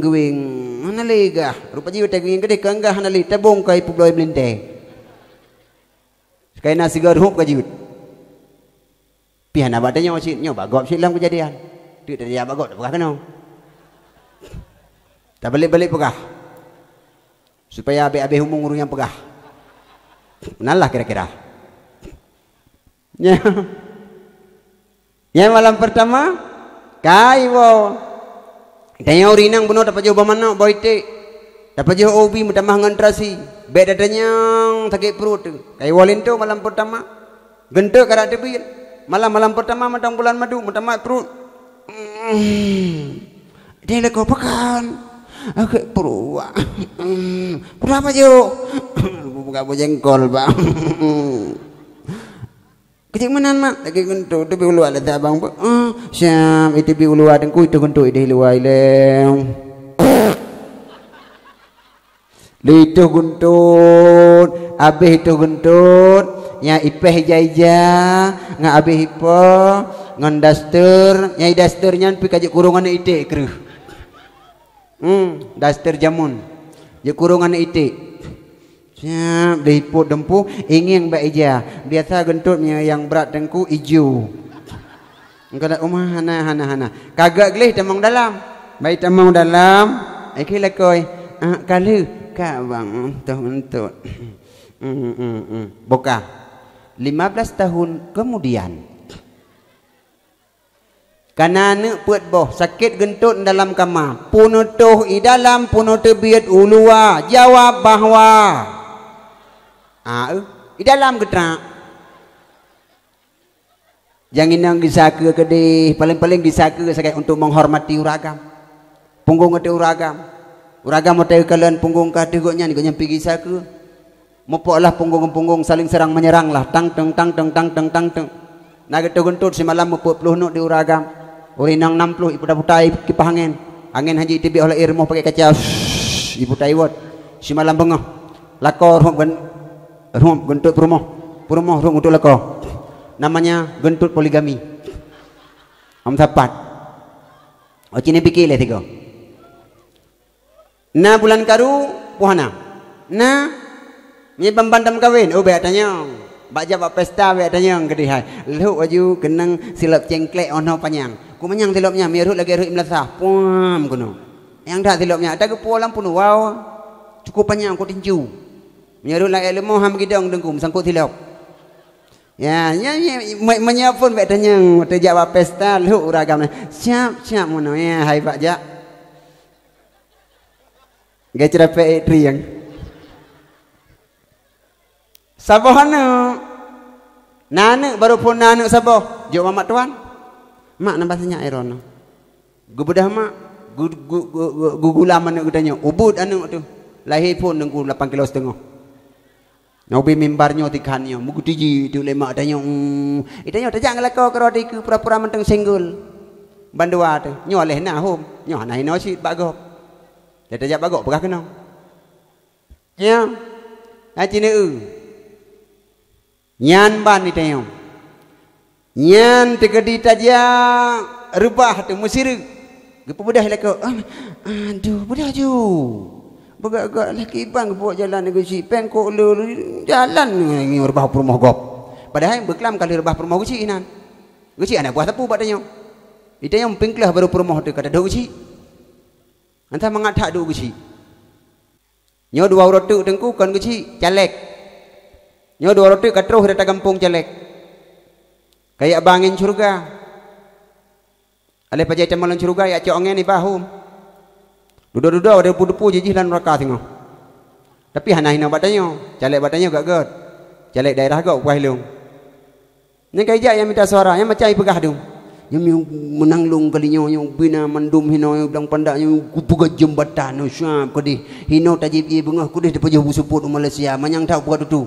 geuweng. Hana lé gah. Rupa jih watée geuweng keudeh keu gah hana lé, tabong keu ié peubloe meulintée. Kaina sigoe reuhôb ka jeuet. Pih hana bak tanyoe cit, nyoe bak gob cit lom keujadian. Teuk tajak bak gob tapeugah keunoe. Tabalek-balek peugah. Supaya abéh-abéh umong ureuëng nyang peugah. Meunan lah kira-kira. Nyan. Nyan malam pertama, kai woe. Tanyoe ureuëng inong bunoe tapajoh boh manok, boh iték. Tapajoh ubi meutamah ngon terasi. Bék tatanyong sakét pruet teuh. Kai woe linto malam pertama. Geuntot karap teubiet. Malam-malam pertama mantong bulan madu, meutamah pruet. Di lakoe pakan. Sakét pruet. Pruet apa, Juk? Buka bujengkol, Bang. Keucik meunan, Mak. Lagée geuntot, teubiet u luwa lé abang. Oh, siap, iteubiet u luwa teungku, itu geuntot ideh luwa ilée. Lé itoh geuntot, abéh itoh geuntot, nyang ipéh ija-ija, ngon abéh ipo, ngon daster, nyang daster nyan pih ka jikurong aneuk iték kreueh. Hmm, daster jameun. Jikurong aneuk iték. Siap, lé ipot dumpeue, ingieng bak ija. Biasa geuntot nyang brat teungku ijo. Engkau dak uma hana, hana, hana. Kagak gleh tamong dalam. Baik tamong dalam, akhé lakoe, "Ah, ka lheueh, ka bang, toh untut." Hmm, hmm, hmm. Boka. Lima belas tahun kemudian. Kana aneuk peuet boh, sakét geuntot dalam kama. Peunoh toh i dalam, peunoh teubiet u luwa. Jawab bahwa. Ah, eh, i dalam geutrak. Nyang inong gisa keue keudeh, paléng-paléng gisa keue sagai untuk menghormati ureueng agam. Punggong ateueh ureueng agam. Ureueng agam watée geukalon punggong ka ateueh gobnyan, gobnyan pih gisa keue. Mupok lah punggong-punggong saling serang menyerang lah, tang teng, tang teng, tang teng, tang teng. Na geutoh geuntot simalam meupeuet ploh nyoe di ureueng agam. Ureueng inong nam ploh iputa-puta kipah angén. Angén hana jiteubiet oleh rumoh pakai kaca. Iputa iwot. Simalam beungoh. Lakoe ruhup gen-, ruhup geuntot peurumoh. Peurumoh ruhup geuntot lakoe. Namanya geuntot poligami. Am sapat. Oh, cini pikir leh tiga. Na bulan karu, puhana. Na, nyoe ban-ban tameukawen, oh, bék tanyong. Bak jak bak pesta bék tanyong keudeh hai. Lhok baju keunong silop cengklek oh noe panyang. Ku manyang silop nyan, meureuet lagée reuet meulasah. Puam keunoe. Nyang that silop nyan, ata geupuwoe lam punoe, wow. Cukup panyang, ku tinju. Meureuet lagée leumo han meugidong deungku meusangkot silop. Ya, ya, ya, me-, meunyoe phon bék tanyong, watée jak bak pesta, lhok ureueng agam. Siap, siap meunoe, ya, hai bak jak. Geuceurapek ék trieng. Saboh aneuk. Na aneuk, barô phon na aneuk saboh. Jok mamak tuan. Mak, nambah sinyak iron. Geubeudôh mak, gu-, gu-, gu-, gu-, gugulam aneuk geutanyoe. Ubit aneuk teuh. Lahé phon deungku lapan kilo siteungoh. Nyoe ubé mimbar nyoe tikhan nyoe. Meugeutiji teuk lé mak tanyoe. Itanyoe tajak ngeulakée keudroe dikeue pura-pura mantong senggol. Bandua teuh. Nyoe leh na hom. Nyoe hana hinoe cit bak gob. Lé tajak bak gob peugah keunoe. Nyan, na cine eu. Nyan ban itanyong. Nyan teukeudi tajak reubah teuh meusireuk. Geupeubeudôh lakoe, "Ah, aduh, beudôh ju. Beugak-gak laki bang geubuet jalan geuchik, péng kok le, le, jalan nyoe reubah peurumoh gob." Padahai beuklam ka lheueh reubah peurumoh geuchik inan. Geuchik hana buah sapeue bak tanyoe. Itanyong péng kleuh barô peurumoh teuh ka tadôh geuchik. Entah mangat that duek geuchik. Nyoe dua uroe teuk teungku kon geuchik, caleg. Nyoe dua uroe teuk ka troh data gampông caleg. Ka jak ba angén syeuruga. Aléh pajan tamong lam syeuruga, jak cok angén iba hom. Dudoe-dudoe, watée depu-depu jijih lam nuraka singoh. Tapi hana hinoe bak tanyoe, caleg bak tanyoe gét-gét. Caleg daerah gét upah ilong. Nyang ka ijak nyang mita suara, nyang macam ipeugah tu. Nyang meunang lôn kali nyoe, nyang bina mandum hinoe blang pandak nyoe kupeugah jeumbatan nyoe siap keudeh. Hinoe tajieb ié beungoh keudeh tapajoh beuseupôt u Malaysia, manyang that peugah tutu.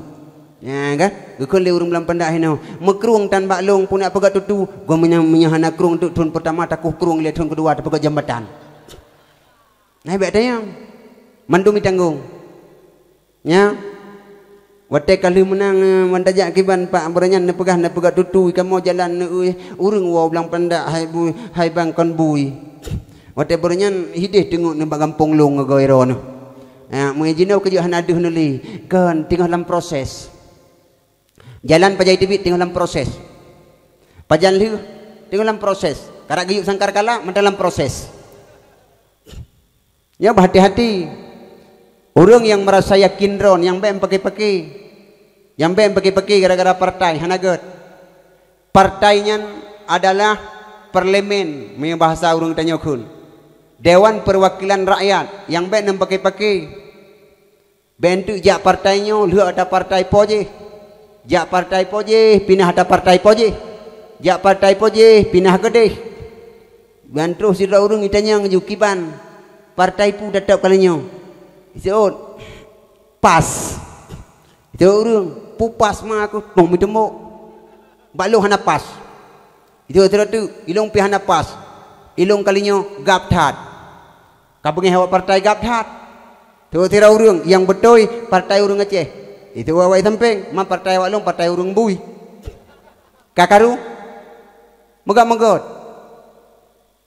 Nya kan? Geukheun lé ureuëng blang pandak hinoe, "Meukrueng tan bak lôn peunak peugah tutu." Goh meunyoe, meunyoe hana krueng teuk thon peurtama, takoh krueng lé thon keudua tapeugah jambatan. Nah, bék tanyong. Mandum itanggong. Nya. Watée ka lheueh meunang, eh, wan tajak kiban pak beureueh nyan neupeugah, neupeugah tutu, "Kamoe jalan neueu ureuëng woe blang pandak hai bui, hai bang kon bui." Watée beureueh nyan hideh teungoh nibak gampông lôn ngeugoi droeneuh. Ya, meujinoe keujeuet hana deuh neuli, kon teungoh lam proses. Jalan pajan teubiet teungoh lam proses. Pajan lheueh teungoh lam proses. Karab geuyueb sangkar kala mantong lam proses. Nyoe beuhati-hati. Ureuëng nyang meurasa yakin droe, nyang bék meupaké-paké. Nyang bék meupaké-paké gara-gara partai, hana gét. Partai nyan adalah parlemen, meunyoe bahasa ureuëng tanyoe kheun. Dewan Perwakilan Rakyat, nyang bék meupaké-paké. Bék teuk jak partai nyoe, lheueh ata partai po jih. Jak partai po jih, pinah ata partai po jih. Jak partai po jih, pinah keudeh. Ban troh sidroe ureuëng itanyong ju kiban, partai peue tatap kali nyoe? Iseuôt, "Pas." Iseuôt ureuëng, "Peue pas ma aku, tong meuteumok. Bak lôn hana pas." Iseuôt sidroe teuk, "Ilôn pih hana pas. Ilôn kali nyoe gab that." Ka beungéh awak partai gab that. Iseuôt sidroe ureuëng, "Nyang beutôi partai ureuëng Aceh." Iseuôt awak sampéng, "Ma partai awak lôn partai ureuëng bui." Ka karu? Meugét-meugét.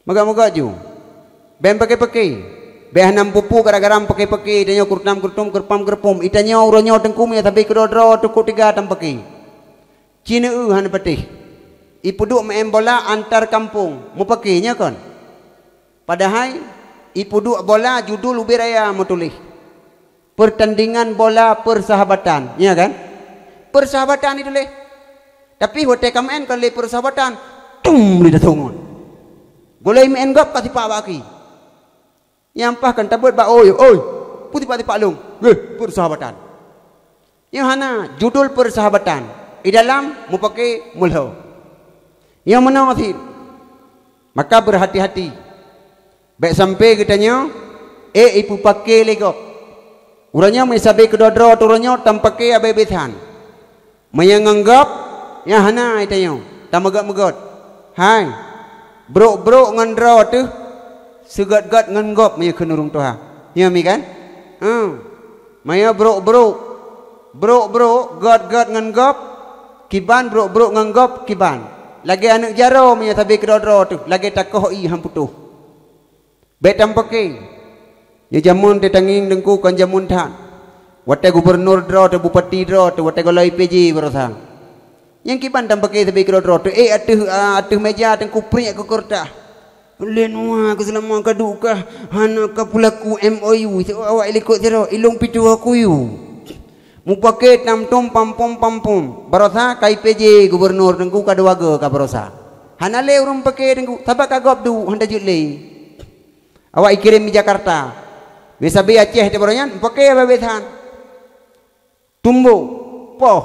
Meugét-meugét ju. Bék meupaké-paké. Bék hana meupupu gara-gara meupaké-paké, itanyoe keurutam-keurutum, keurupam-keurupum. Itanyoe uroe nyoe teungku meunyoe sabe keudroe-droe teukot tiga tampaké. Ci neueu hana patéh. Ipeuduek meu'en bola antar kampung, meupaké nyoe kon. Padahai ipeuduek bola judul ubé raya meutuléh. Pertandingan bola persahabatan, ya kan? Persahabatan ituléh. Tapi watée ka meu'en kon lé persahabatan, tum lé datong ngon. Golai meu'en gob ka sipak bak aki. Nyang paih kan tabeuet bak oi, "Oi, peue sipak-sipak lôn?" "Eh, persahabatan." Nyoe hana, judul persahabatan. Di dalam meupaké meulhô. Nyoe meunoe cit. Maka beurhati-hati. Bék sampoe geutanyoe, ék ipeupaké lé gob. Uroe nyoe meusabe keudroe-droe teuh uroe nyoe tampaké abée-abée that. Meunyoe ngon gob, nyan hana itanyoe, tameugét-meugét. Hai, brok-brok ngon droe teuh, seugét-gét ngon gob meunyoe kheun ureuëng tuha. Nyoe mi kan? Heuh. Meunyoe brok-brok, brok-brok, gét-gét ngon gob, kiban brok-brok ngon gob, kiban. Lagée aneuëk jaroe meunyoe sabe keudroe-droe teuh, lagée takoh ié han putôh. Bék tampaké. Nyoe jameun teutangieng teungku kon jameun that. Watée gubunur droe teuh, bupati droe teuh, watée gohlom I P J baroesa. Nyang kiban tampaké sabe keudroe-droe teuh, ék ateueh, a, ateueh méja teungku priek keu keureutah. Lé nua keuseulamat ka duek kah, hana ka peulaku M O U, si awak likot sidroe, ilong pitu aku yue. Mupaké tam-tom pampom-pampom. Baroesa ka I P J gubunur teungku ka dua goe ka baroesa. Hana lé ureuëng paké teungku, sabab ka gob duek, han tajeuet lé. Awak ikirém di Jakarta. Meusabe Aceh teuh baroe nyan, paké abée-abée that. Tumbok, poh,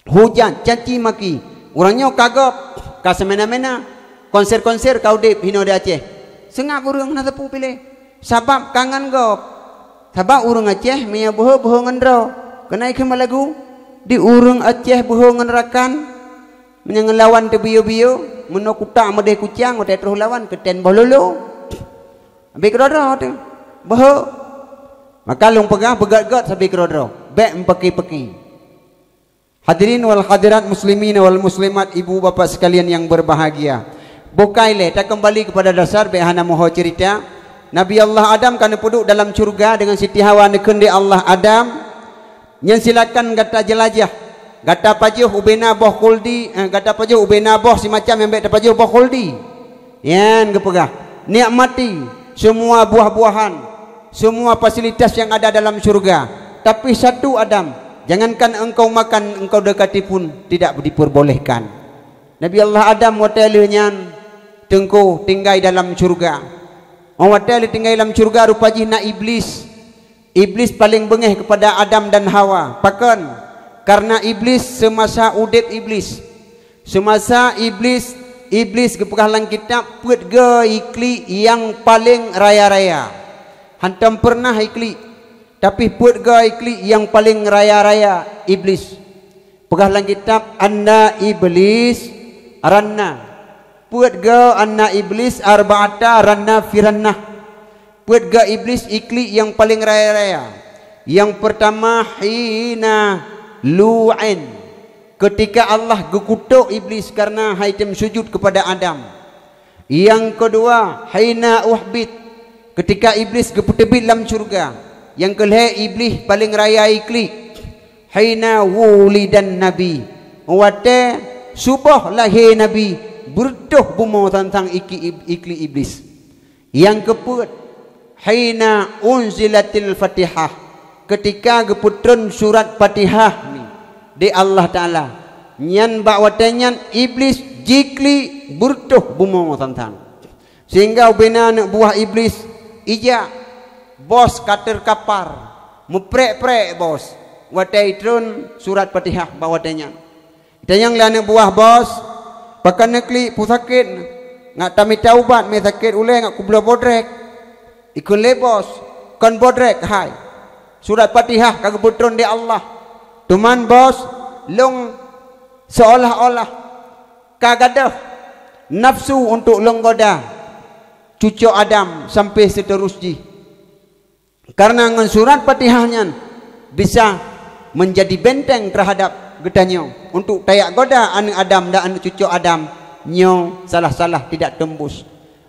hujan, caci maki. Ureuëng nyoe ka gob, ka seumena-mena. Konser-konser ka udeb hinoe di Aceh. Seungab ureuëng hana sapeue piléh. Sabab ka ngon gob. Sabab ureuëng Aceh meunyoe beuhe-beuhe ngon droe. Keunae kheun lagu, di ureuëng Aceh beuhe ngon rakan, meunyoe ngon lawan teubiyeu-biyeu, meunoe kutak meudeh kucang, watée troh lawan keutem boh lolo. Sabe keudroe-droe teuh. Beuhe. Maka lôn peugah beugét-gét sabe keudroe-droe. Bék meupaké-paké. Hadirin wal hadirat muslimin wal muslimat, ibu bapak sekalian yang berbahagia. Boh ka ilée, takeumbali kepada dasar bék hana meuho cerita. Nabi Allah Adam ka neupeuduek dalam syurga deungon Siti Hawa, neukheun lé Allah, "Adam, nyan silakan gata jeulajah. Gata pajoh ubena boh khuldi, eh, gata pajoh ubena boh simacam nyang bék tapajoh boh khuldi." Nyan geupeugah, "Nikmati semua buah-buahan, semua fasilitas yang ada dalam syurga. Tapi satu Adam, jangankan engkau makan, engkau dekati pun tidak diperbolehkan." Nabi Allah Adam watée lheueh nyan teungku tinggai dalam syurga. Óh watée lheueh tinggai lam syurga rupa jih na Iblis. Iblis paleng beungéh keupada Adam dan Hawa. Pakon? Kareuna Iblis seumasa udeb Iblis. Seumasa Iblis, Iblis geupeugah lam kitab peuet goe iklik nyang paleng raya-raya. Hantom peureunah iklik, tapi peuet goe iklik nyang paleng raya-raya Iblis. Peugah lam kitab, "Anna Iblis ranna." Peuet goe anna Iblis arba'ata ranna fi rannah. Peuet goe Iblis iklik nyang paleng raya-raya. Nyang peurtama hina lu'in. Keutika Allah geukutok Iblis kareuna han item sujud keupada Adam. Nyang keudua, hina uhbit, keutika Iblis geupeuteubiet lam syeuruga. Nyang keulhée Iblis paleng raya iklik, hina wulidan nabi, watée suboh lahé Nabi, beureutoh bumoe tantang iki-, iklik Iblis. Nyang keupeuet, Hina unzilatil Fatihah, ketika geupeutron surat Fatihah ni di Allah Taala, nyan bak watée nyan Iblis jiklik beureutoh bumoe san-san. Sehingga ubena aneuk buah Iblis ijak, bos ka teukapar, meuprek-prek bos, watée itron surat Fatihah bak watée nyan. Itanyong lé aneuk buah bos, "Pakon neuklik, peue sakét?" "Ngat tamita ubat mé sakét ulée ngat kubloe bodrek." Ikheun lé bos, "Kon bodrek hai. Surat Fatihah ka geupeutron di Allah. Teuma bos, lôn seolah-olah ka gadôh nafsu untuk lôn goda cucok Adam sampai seuterus jih." Karena ngon surat Fatihah nyan bisa menjadi benteng terhadap geutanyoe untuk tajak goda aneuk Adam dan aneuk cucok Adam nyoe salah-salah tidak tembus.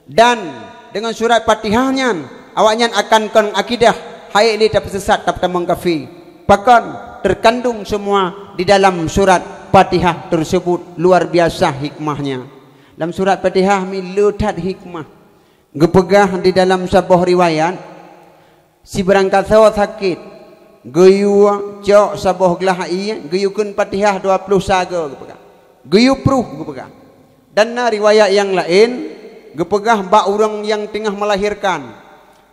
Dan dengan surat Fatihah nyan, awaknyan akan kon akidah, hai lé tapeusesat, tapeutamong kafé. Pakon terkandung semua di dalam surat Fatihah tersebut, luar biasa hikmahnya. Dalam surat Fatihah mi le that hikmah. Geupeugah di dalam saboh riwayat, sibarangkasoe sakét, geuyue cok saboh glah ié, geuyue kheun Fatihah dua ploh sagoe geupeugah. Geuyue pruh geupeugah. Dan na riwayat nyang laén geupeugah bak ureuëng nyang teungoh melahirkan,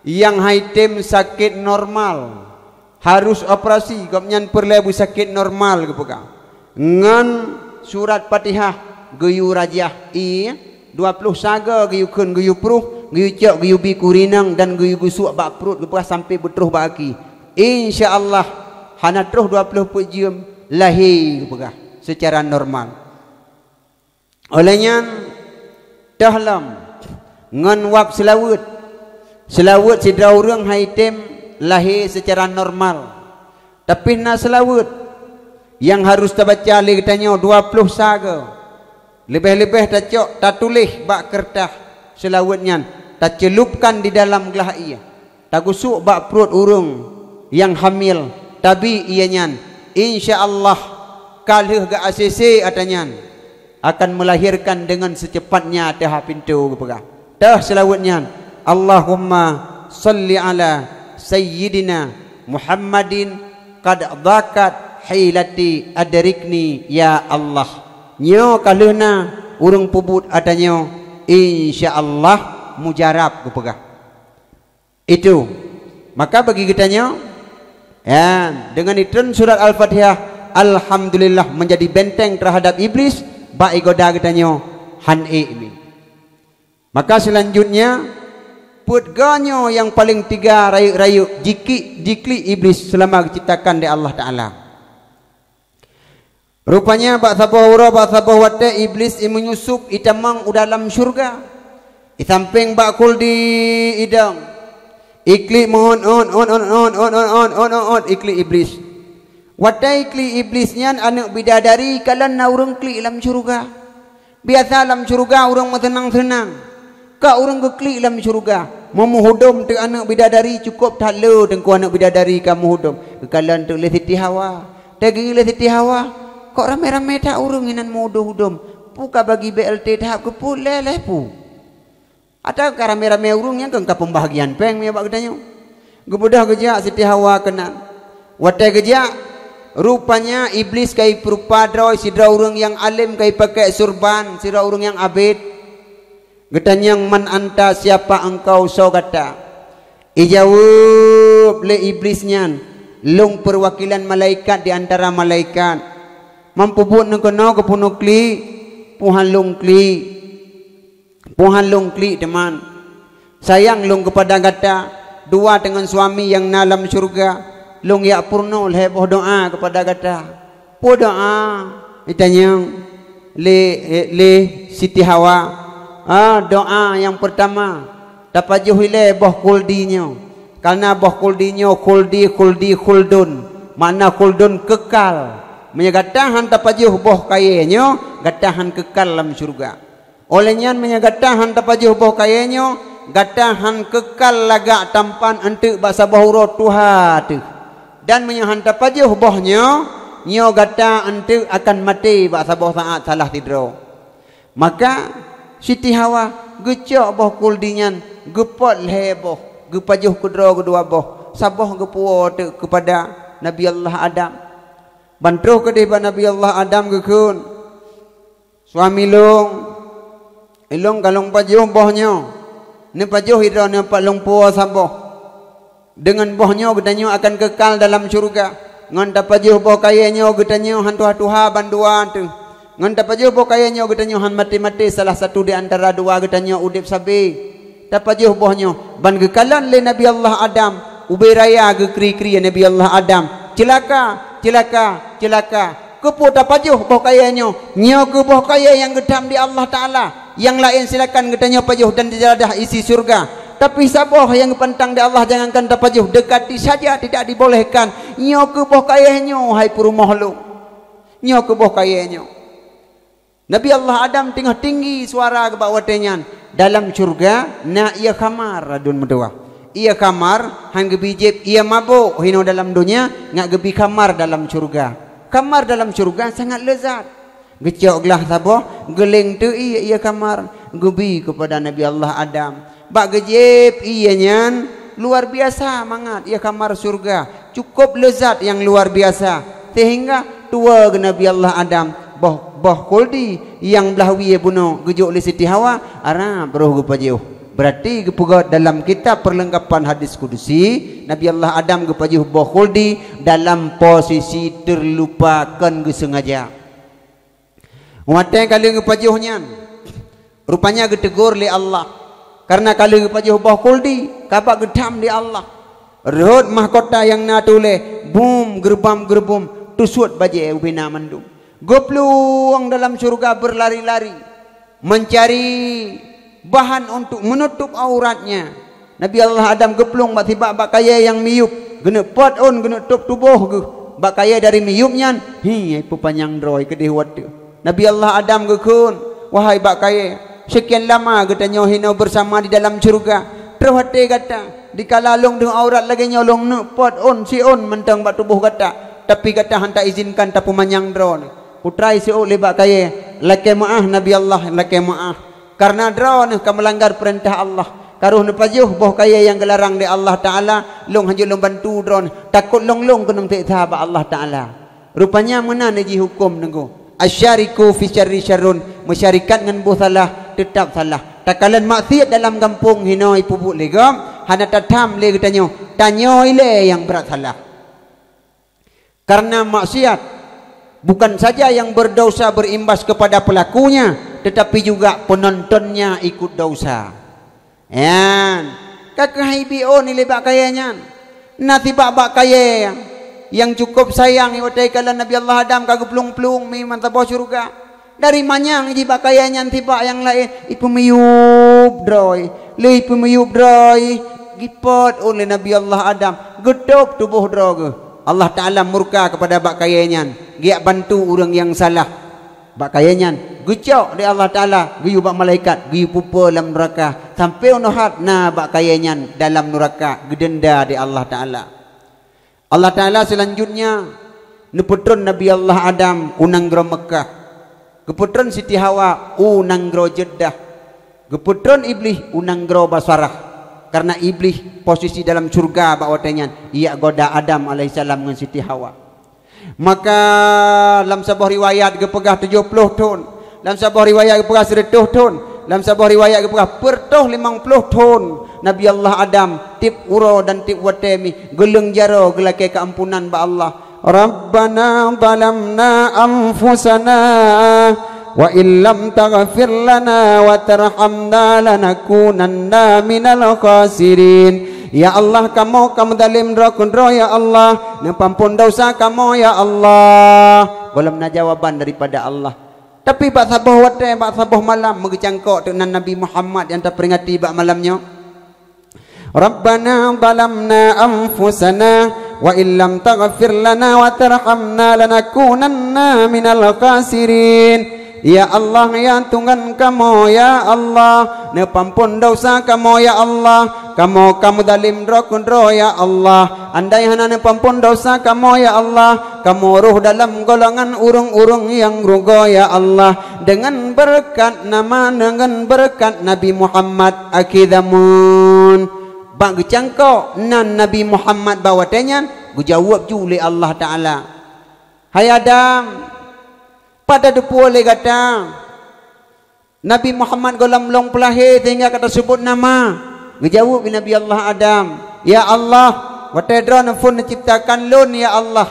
nyang hai tem sakét normal, harus operasi, gobnyan peureulée beusakét normal geupeugah. Ngon surat Fatihah geuyue rajah ié, dua ploh sagoe geuyue kheun, geuyue pruh, geuyue cok, geuyue bi keu rinong dan geuyue geusuek bak pruet geupeugah sampai beutroh bak aki. Insya Allah, hana troh dua ploh peuet jeuem lahé geupeugah secara normal. Óh lheueh nyan, toh lom ngon wab seulaweuet. Seulaweuet sidroe ureuëng hai tem lahé secara normal. Tapi na seulaweuet nyang harus tabaca lé geutanyoe dua ploh sagoe. Leubeh-leubeh tacok, tatuléh bak keureutah seulaweuet nyan, taceulupkan di dalam glah ié. Tageusuek bak pruet ureuëng nyang hamil, tabi ié nyan, insya Allah ka lheueh geu-A C C ata nyan akan melahirkan dengan secepatnya teuha pintoe geupeugah. Teuh seulaweuet nyan, Allahumma salli ala sayyidina Muhammadin qad dhaqat hilati adrikni ya Allah. Nyoe ka lheueh na ureuëng peubuet ata nyoe, insya Allah mujarab geupeugah. Itu. Maka bagi geutanyoe, ya, dengan itron surat Al-Fatihah, alhamdulillah menjadi benteng terhadap iblis, bak igoda geutanyoe han ék mi. Maka selanjutnya, peuet ganyoe nyang paleng tiga rayeuk-rayeuk jikik, jiklik iblis selama geuciptakan lé Allah Taala. Rupanya bak saboh uroe, bak saboh watée iblis i meuyusup itamong u dalam syeuruga. I sampéng bak khuldi idong. Iklik meuhon-hon, hon-hon, hon-hon, hon-hon, hon-hon, iklik iblis. Watée iklik iblis nyan aneuk bidadari kalon na ureuëng klik lam syeuruga. Biasa lam syeuruga ureuëng meuseunang-seunang. Ka ureuëng geuklik lam syeuruga, meumeuhudom teuk aneuk bidadari, cukôp that le teungku aneuk bidadari ka meuhudom. Geukalon teuk lé Siti Hawa. Teugieng lé Siti Hawa, kok ramé-ramé that ureuëng inan meuhudom-hudom? Peue ka bagi B L T that keupeue lé-lé peue? Atawa ka ramé-ramé ureuëng nyang keu ka peumbahagian péng miyueb bak geutanyoe? Geubeudôh geujak Siti Hawa keunan. Watée geujak, rupanya iblis ka ipeurupa droe sidroe ureuëng nyang além, ka ipakék surban sidroe ureuëng nyang abét. Geutanyong, "Man anta, siapa engkau, soe gata?" Ijaweueb lé iblis nyan, "Lôn peuwakilan malaikat di antara malaikat. Man peubuet neuh keunoe keupeue neuklik, peue han lôn klik. Peue han lôn klik teuma. Sayang lôn keupada gata, dua teungon suami nyang na lam syeuruga, lôn jak peurunoe lhée boh doá keupada gata." "Peue doá?" itanyong lé, lé Siti Hawa. "Ah, doá nyang peurtama, tapajoh ilée boh khuldi nyoe. Kareuna boh khuldi nyoe khuldi, khuldi, khuldun, makna khuldun keukal. Meunyoe gata han tapajoh boh kayée nyoe, gata han keukal lam syeuruga. Óh lheueh nyan, meunyoe gata han tapajoh boh kayée nyoe, gata han keukal lagak tampan eunteuk bak saboh uroe tuha teuh. Dan meunyoe han tapajoh boh nyoe, nyoe gata eunteuk akan maté bak saboh saát salah sidroe." Maka Siti Hawa geucok boh khuldi nyan, geupot lhée boh. Geupajoh keudroe keudua boh, saboh geupuwoe teuk keupada Nabi Allah Adam. Ban troh keudeh bak Nabi Allah Adam geukheun, "Suami lôn, ilôn ka lôn pajoh boh nyoe. Neupajoh droeneuh pat lôn puwoe saboh. Deungon boh nyoe geutanyoe akan keukal dalam syeuruga. Ngon tapajoh boh kayée nyoe geutanyoe han tuha-tuha bandua teuh. Ngon tapajoh boh kayée nyoe geutanyoe han maté-maté salah satu di antara dua geutanyoe udeb sabe. Tapajoh boh nyoe, ban geukalon lé Nabi Allah Adam, ubé raya geukri-kri Nabi Allah Adam, 'Ceulaka, ceulaka, ceulaka! Keupeue tapajoh boh kayée nyoe? Nyoe keuh boh kayée nyang geutham di Allah Taala. Nyang laén silakan geutanyoe pajoh dan di dalam isi syeuruga. Tapi saboh nyang geupantang di Allah jangankan tapajoh, deukati saja tidak dibolehkan. Nyoe keuh boh kayée nyoe, hai peurumoh lôn. Nyoe keuh boh kayée nyoe.' Nabi Allah Adam teungoh tinggi suara bak watée nyan. Dalam syeuruga na ié khamar, ladôm meutuwah. Ié khamar han geubi jieb ié mabök hinoe dalam donya, ngat geubi khamar dalam syeuruga. Khamar dalam syeuruga sangat leuzat. Geucok glah saboh, geuléng teuh ié, ié khamar, geubi keupada Nabi Allah Adam. Bak geujieb ié nyan, luar biasa mangat ié khamar syeuruga, cukup leuzat nyang luar biasa, seuhingga tuwoe geuh Nabi Allah Adam boh, boh khuldi nyang blah wie bunoe geujok lé Siti Hawa, rab roh geupajoh. Beurati geupeugét dalam kitab peurleungkapan hadis kudusi, Nabi Allah Adam geupajoh boh khuldi dalam posisi teurlupa kon geuseungaja. Watée ka lheueh geupajoh nyan, rupanya geuteugor lé Allah, kareuna ka lheueh geupajoh boh khuldi, ka bak geutham di Allah. Rhot mahkota nyang na tuléh, bum, geurubam-geurubum, teusuet bajée ubé na mandum. Geuplueng dalam syeuruga beurlari-lari, meucari bahan untuk meunutob auratnya. Nabi Allah Adam geuplueng bak sibak bak kayée nyang miyueb, geuneuk pot ôn geuneuk tôb tuboh geuh bak kayée dari miyueb nyan, hi, peupanyang droe keudeh watée. Nabi Allah Adam geukheun, "Wahai bak kayée, sekian lama geutanyoe hinoe beusama di dalam syeuruga. Troh até gata, dikala lôn deuh aurat lagée nyoe lôn neuk pot ôn siôn mantong bak tuboh gata, tapi gata han taizinkan tapeumanyang droeneuh." Peutrai siôt lé bak kayée, "Lakée meuáh Nabi Allah, lakée meuáh. Kareuna droeneuh ka meulanggar peurintah Allah, ka roh neupajoh boh kayée nyang geularang lé Allah Taala, lôn hanjeuet lôn bantu droeneuh, takot lôn-lôn keunong seksa bak Allah Taala." Rupanya meunan jih huköm teungku. Asyariku fi syarri syarrun, meusyarikat ngon boh salah, teutab salah. Takalon maksiat dalam gampông hinoe ipeubuet lé gob, hana tatham lé geutanyoe, tanyoe ilée nyang brat salah. Karena maksiat, bukan saja yang berdosa berimbas kepada pelakunya, tetapi juga penontonnya ikut dosa. Nyan, ka keuh ibi ôn ilée bak kayée nyan. Na sibak bak kayée nyang cukup sayang watée ikalon Nabi Allah Adam ka geuplueng-plueng mi meusaboh syeuruga. Dari manyang jih bak kayée nyan sibak nyang laén, ipeumiyueb droe, lé ipeumiyueb droe, gipot ôn lé Nabi Allah Adam, geutôb tuboh droe geuh. Allah Taala murka keupada bak kayée nyan, geujak bantu ureuëng nyang salah. Bak kayée nyan geucok lé Allah Taala, geuyue bak malaikat, geuyue pupe lam nuraka, sampoe unoe hat na bak kayée nyan dalam nuraka, geudenda lé Allah Taala. Allah Taala seulanjutnya neupeutron Nabi Allah Adam u nanggroe Meukah, geupeutron Siti Hawa u nanggroe Jeddah, geupeutron Iblih u nanggroe Basarah. Kareuna Iblih posisi dalam syeuruga bak watée nyan, ijak goda Adam alaihissalam ngon Siti Hawa. Maka lam saboh riwayat geupeugah tujoh ploh thon, lam saboh riwayat geupeugah sireutôh thon, lam saboh riwayat geupeugah peureutoh limong ploh thon Nabi Allah Adam tieb uroe dan tieb watée mi geuleueng jaroe geulakée keuampunan bak Allah. Rabbana zalamna anfusana wa illam taghfir lana wa tarhamna lanakunanna minal khasirin. Ya Allah, kamoe ka meuzalem droe keudroe, ya Allah, neupeuamphon desya kamoe, ya Allah. Gohlom na jawaban daripada Allah. Tapi bak saboh watée, bak saboh malam, meugeucangkok teuk nan Nabi Muhammad nyang taperingati bak malam nyoe. Rabbana zalamna anfusana wa illam taghfir lana wa tarhamna lanakunanna minal khasirin. Ya Allah, ya Tuhan kamoe, ya Allah, neupeuamphon desya kamoe, ya Allah. Kamoe ka meuzalem droe keudroe, ya Allah. Andai hana neupeuamphon desya kamoe, ya Allah, kamoe roh dalam golongan ureuëng-ureuëng nyang rugoe, ya Allah. Deungon beureukat nama, deungon beureukat Nabi Muhammad akhé zaman. Bak geucangkok nan Nabi Muhammad bak watée nyan, geujaweueb ju lé Allah Taala, "Hai Adam, pat tateupeue lé gata? Nabi Muhammad gohlom lôn peulahé sehingga ka taseubut nama." Geujaweueb lé Nabi Allah Adam, "Ya Allah, watée droeneuh phon neucebtakan lôn, ya Allah,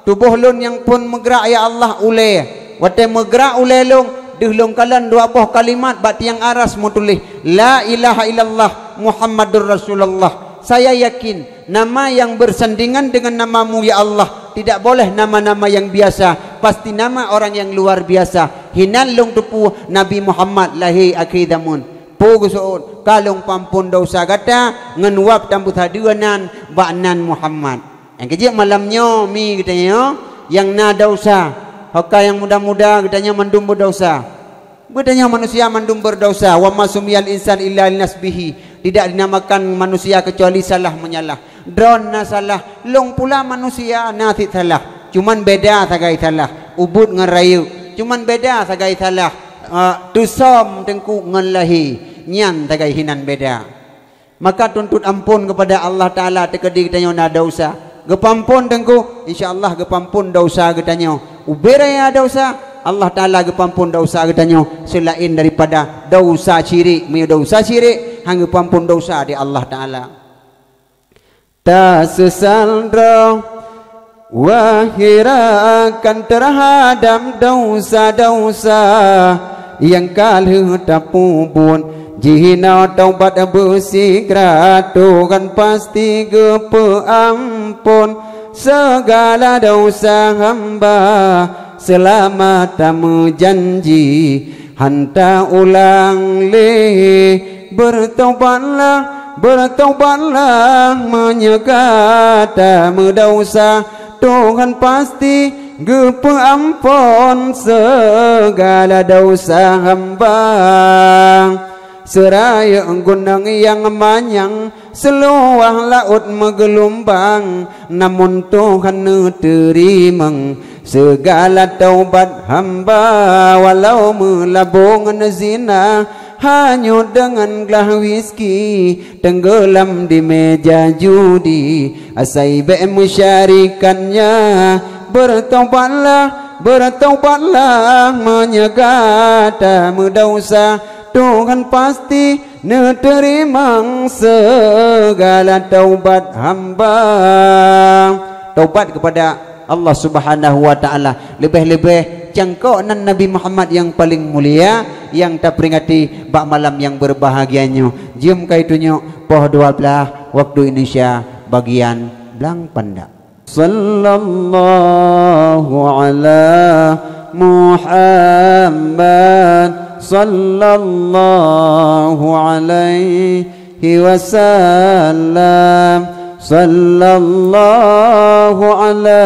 tuboh lôn nyang phon meugrak, ya Allah, ulée. Watée meugrak ulée lôn, deuh lôn kalon dua boh kalimat bak tiang aras meutuléh, 'La ilaha illallah Muhammadur Rasulullah.' Saya yakin nama yang bersandingan dengan nama-Mu, ya Allah, tidak boleh nama-nama yang biasa, pasti nama orang yang luar biasa." Hinan lôn teupeue Nabi Muhammad lahé akhé zamon. Peue geuseuôt, ka lôn peuamphon desya gata ngon wab tameusadeue nan bak nan Muhammad. Nyang keujeuet malam nyoe mi geutanyoe nyang na desya, ho ka nyang muda-muda geutanyoe mandum beudesya. Geutanyoe manusia mandum beudesya, "Wa ma sumiyal insan illa linasbihi." Tidak dinamakan manusia kecuali salah meunyalah. Droeneuh na salah, lôn pula manusia na cit salah. Cuman beda sagai salah ubit ngon rayeuk. Cuman beda sagai salah, eh, teusöm teungku ngon lahé. Nyan sagai hinan beda. Maka tuntot amphon keupada Allah Taala, teukeudi geutanyoe na desya. Geupeuamphon teungku, insya Allah geupeuamphon desya geutanyoe. Ubé raya desya, Allah Taala geupeuamphon desya geutanyoe, seulaén daripada desya syirik. Meunyoe desya syirik, han geupeuamphon desya di Allah Taala. Taseusal droe, wahé rakan, teuhadab desya-desya nyang ka lheueh tapeubuet. Jinoe taubat beusigra, Tuhan pasti geupeuamphon. Sigala desya hamba, seulama tameujanji, han taulang lé. Beurtaubatlah, beurtaubatlah, meunyoe gata meudesya, Tuhan pasti geupeuamphon sigala desya hamba. Seurayeuk gunong nyang manyang, seuluwah laôt meugeulumbang, namun Tuhan neuteurimong sigala taubat hamba. Walau meulabong ngon zina, hanyot deungon glah wiski, teunggeulam di meja judi, asai bék meusyarikat nyan. Beurtaubatlah, beurtaubatlah, meunyoe gata meudesya, Tuhan pasti neuteurimong sigala taubat hamba. Taubat keupada Allah Subhanahu wa Taala. Leubeh-leubeh cangkok nan Nabi Muhammad nyang paleng mulia, nyang taperingati bak malam nyang beurbahagia nyoe. Jeuem kayue tunyok poh dua blaih waktu Indonesia bagian blang pandak. Sallallahu ala Muhammad, sallallahu alaihi wasallam, sallallahu ala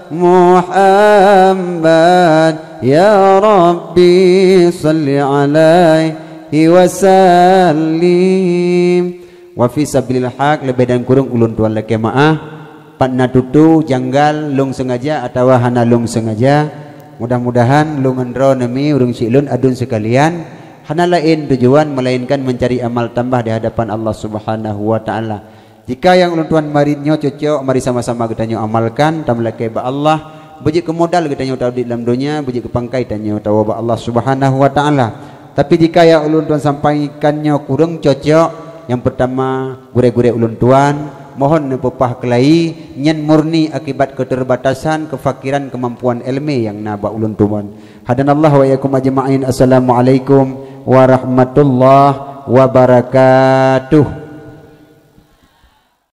Muhammad, ya Rabbi salli alaihi wasallim. Wa fi sabilil haq, leubeh dan kureueng ulôn tuan lakée meu'ah. Pat na tutoe janggal lôn seungaja atawa hana lôn seungaja. Mudah-mudahan lôn ngon droeneuh mi ureuëng syik lôn aduen seukalian, hana laén tujuan meulaénkan meuncari amal tambah di hadapan Allah Subhanahu wa Taala. Jika nyang ulôn tuan marit nyoe cocok, mari sama-sama geutanyoe amalkan, tameulakée bak Allah. Beujeuet keu modal geutanyoe taudeb lam donya, beujeuet keu pangkai tanyoe tawoe bak Allah Subhanahu wa Taala. Tapi jika nyang ulôn tuan sampaikan nyoe kureueng cocok, nyang peurtama, gurée-gurée ulôn tuan, mohon neupeupah keulayi, nyan murni akibat keuterbatasan, keufakiran keumampuan iéleumé nyang na bak ulôn tuan. Hadanallahu wa iyyakum ajma'in. Assalamualaikum warahmatullahi wabarakatuh.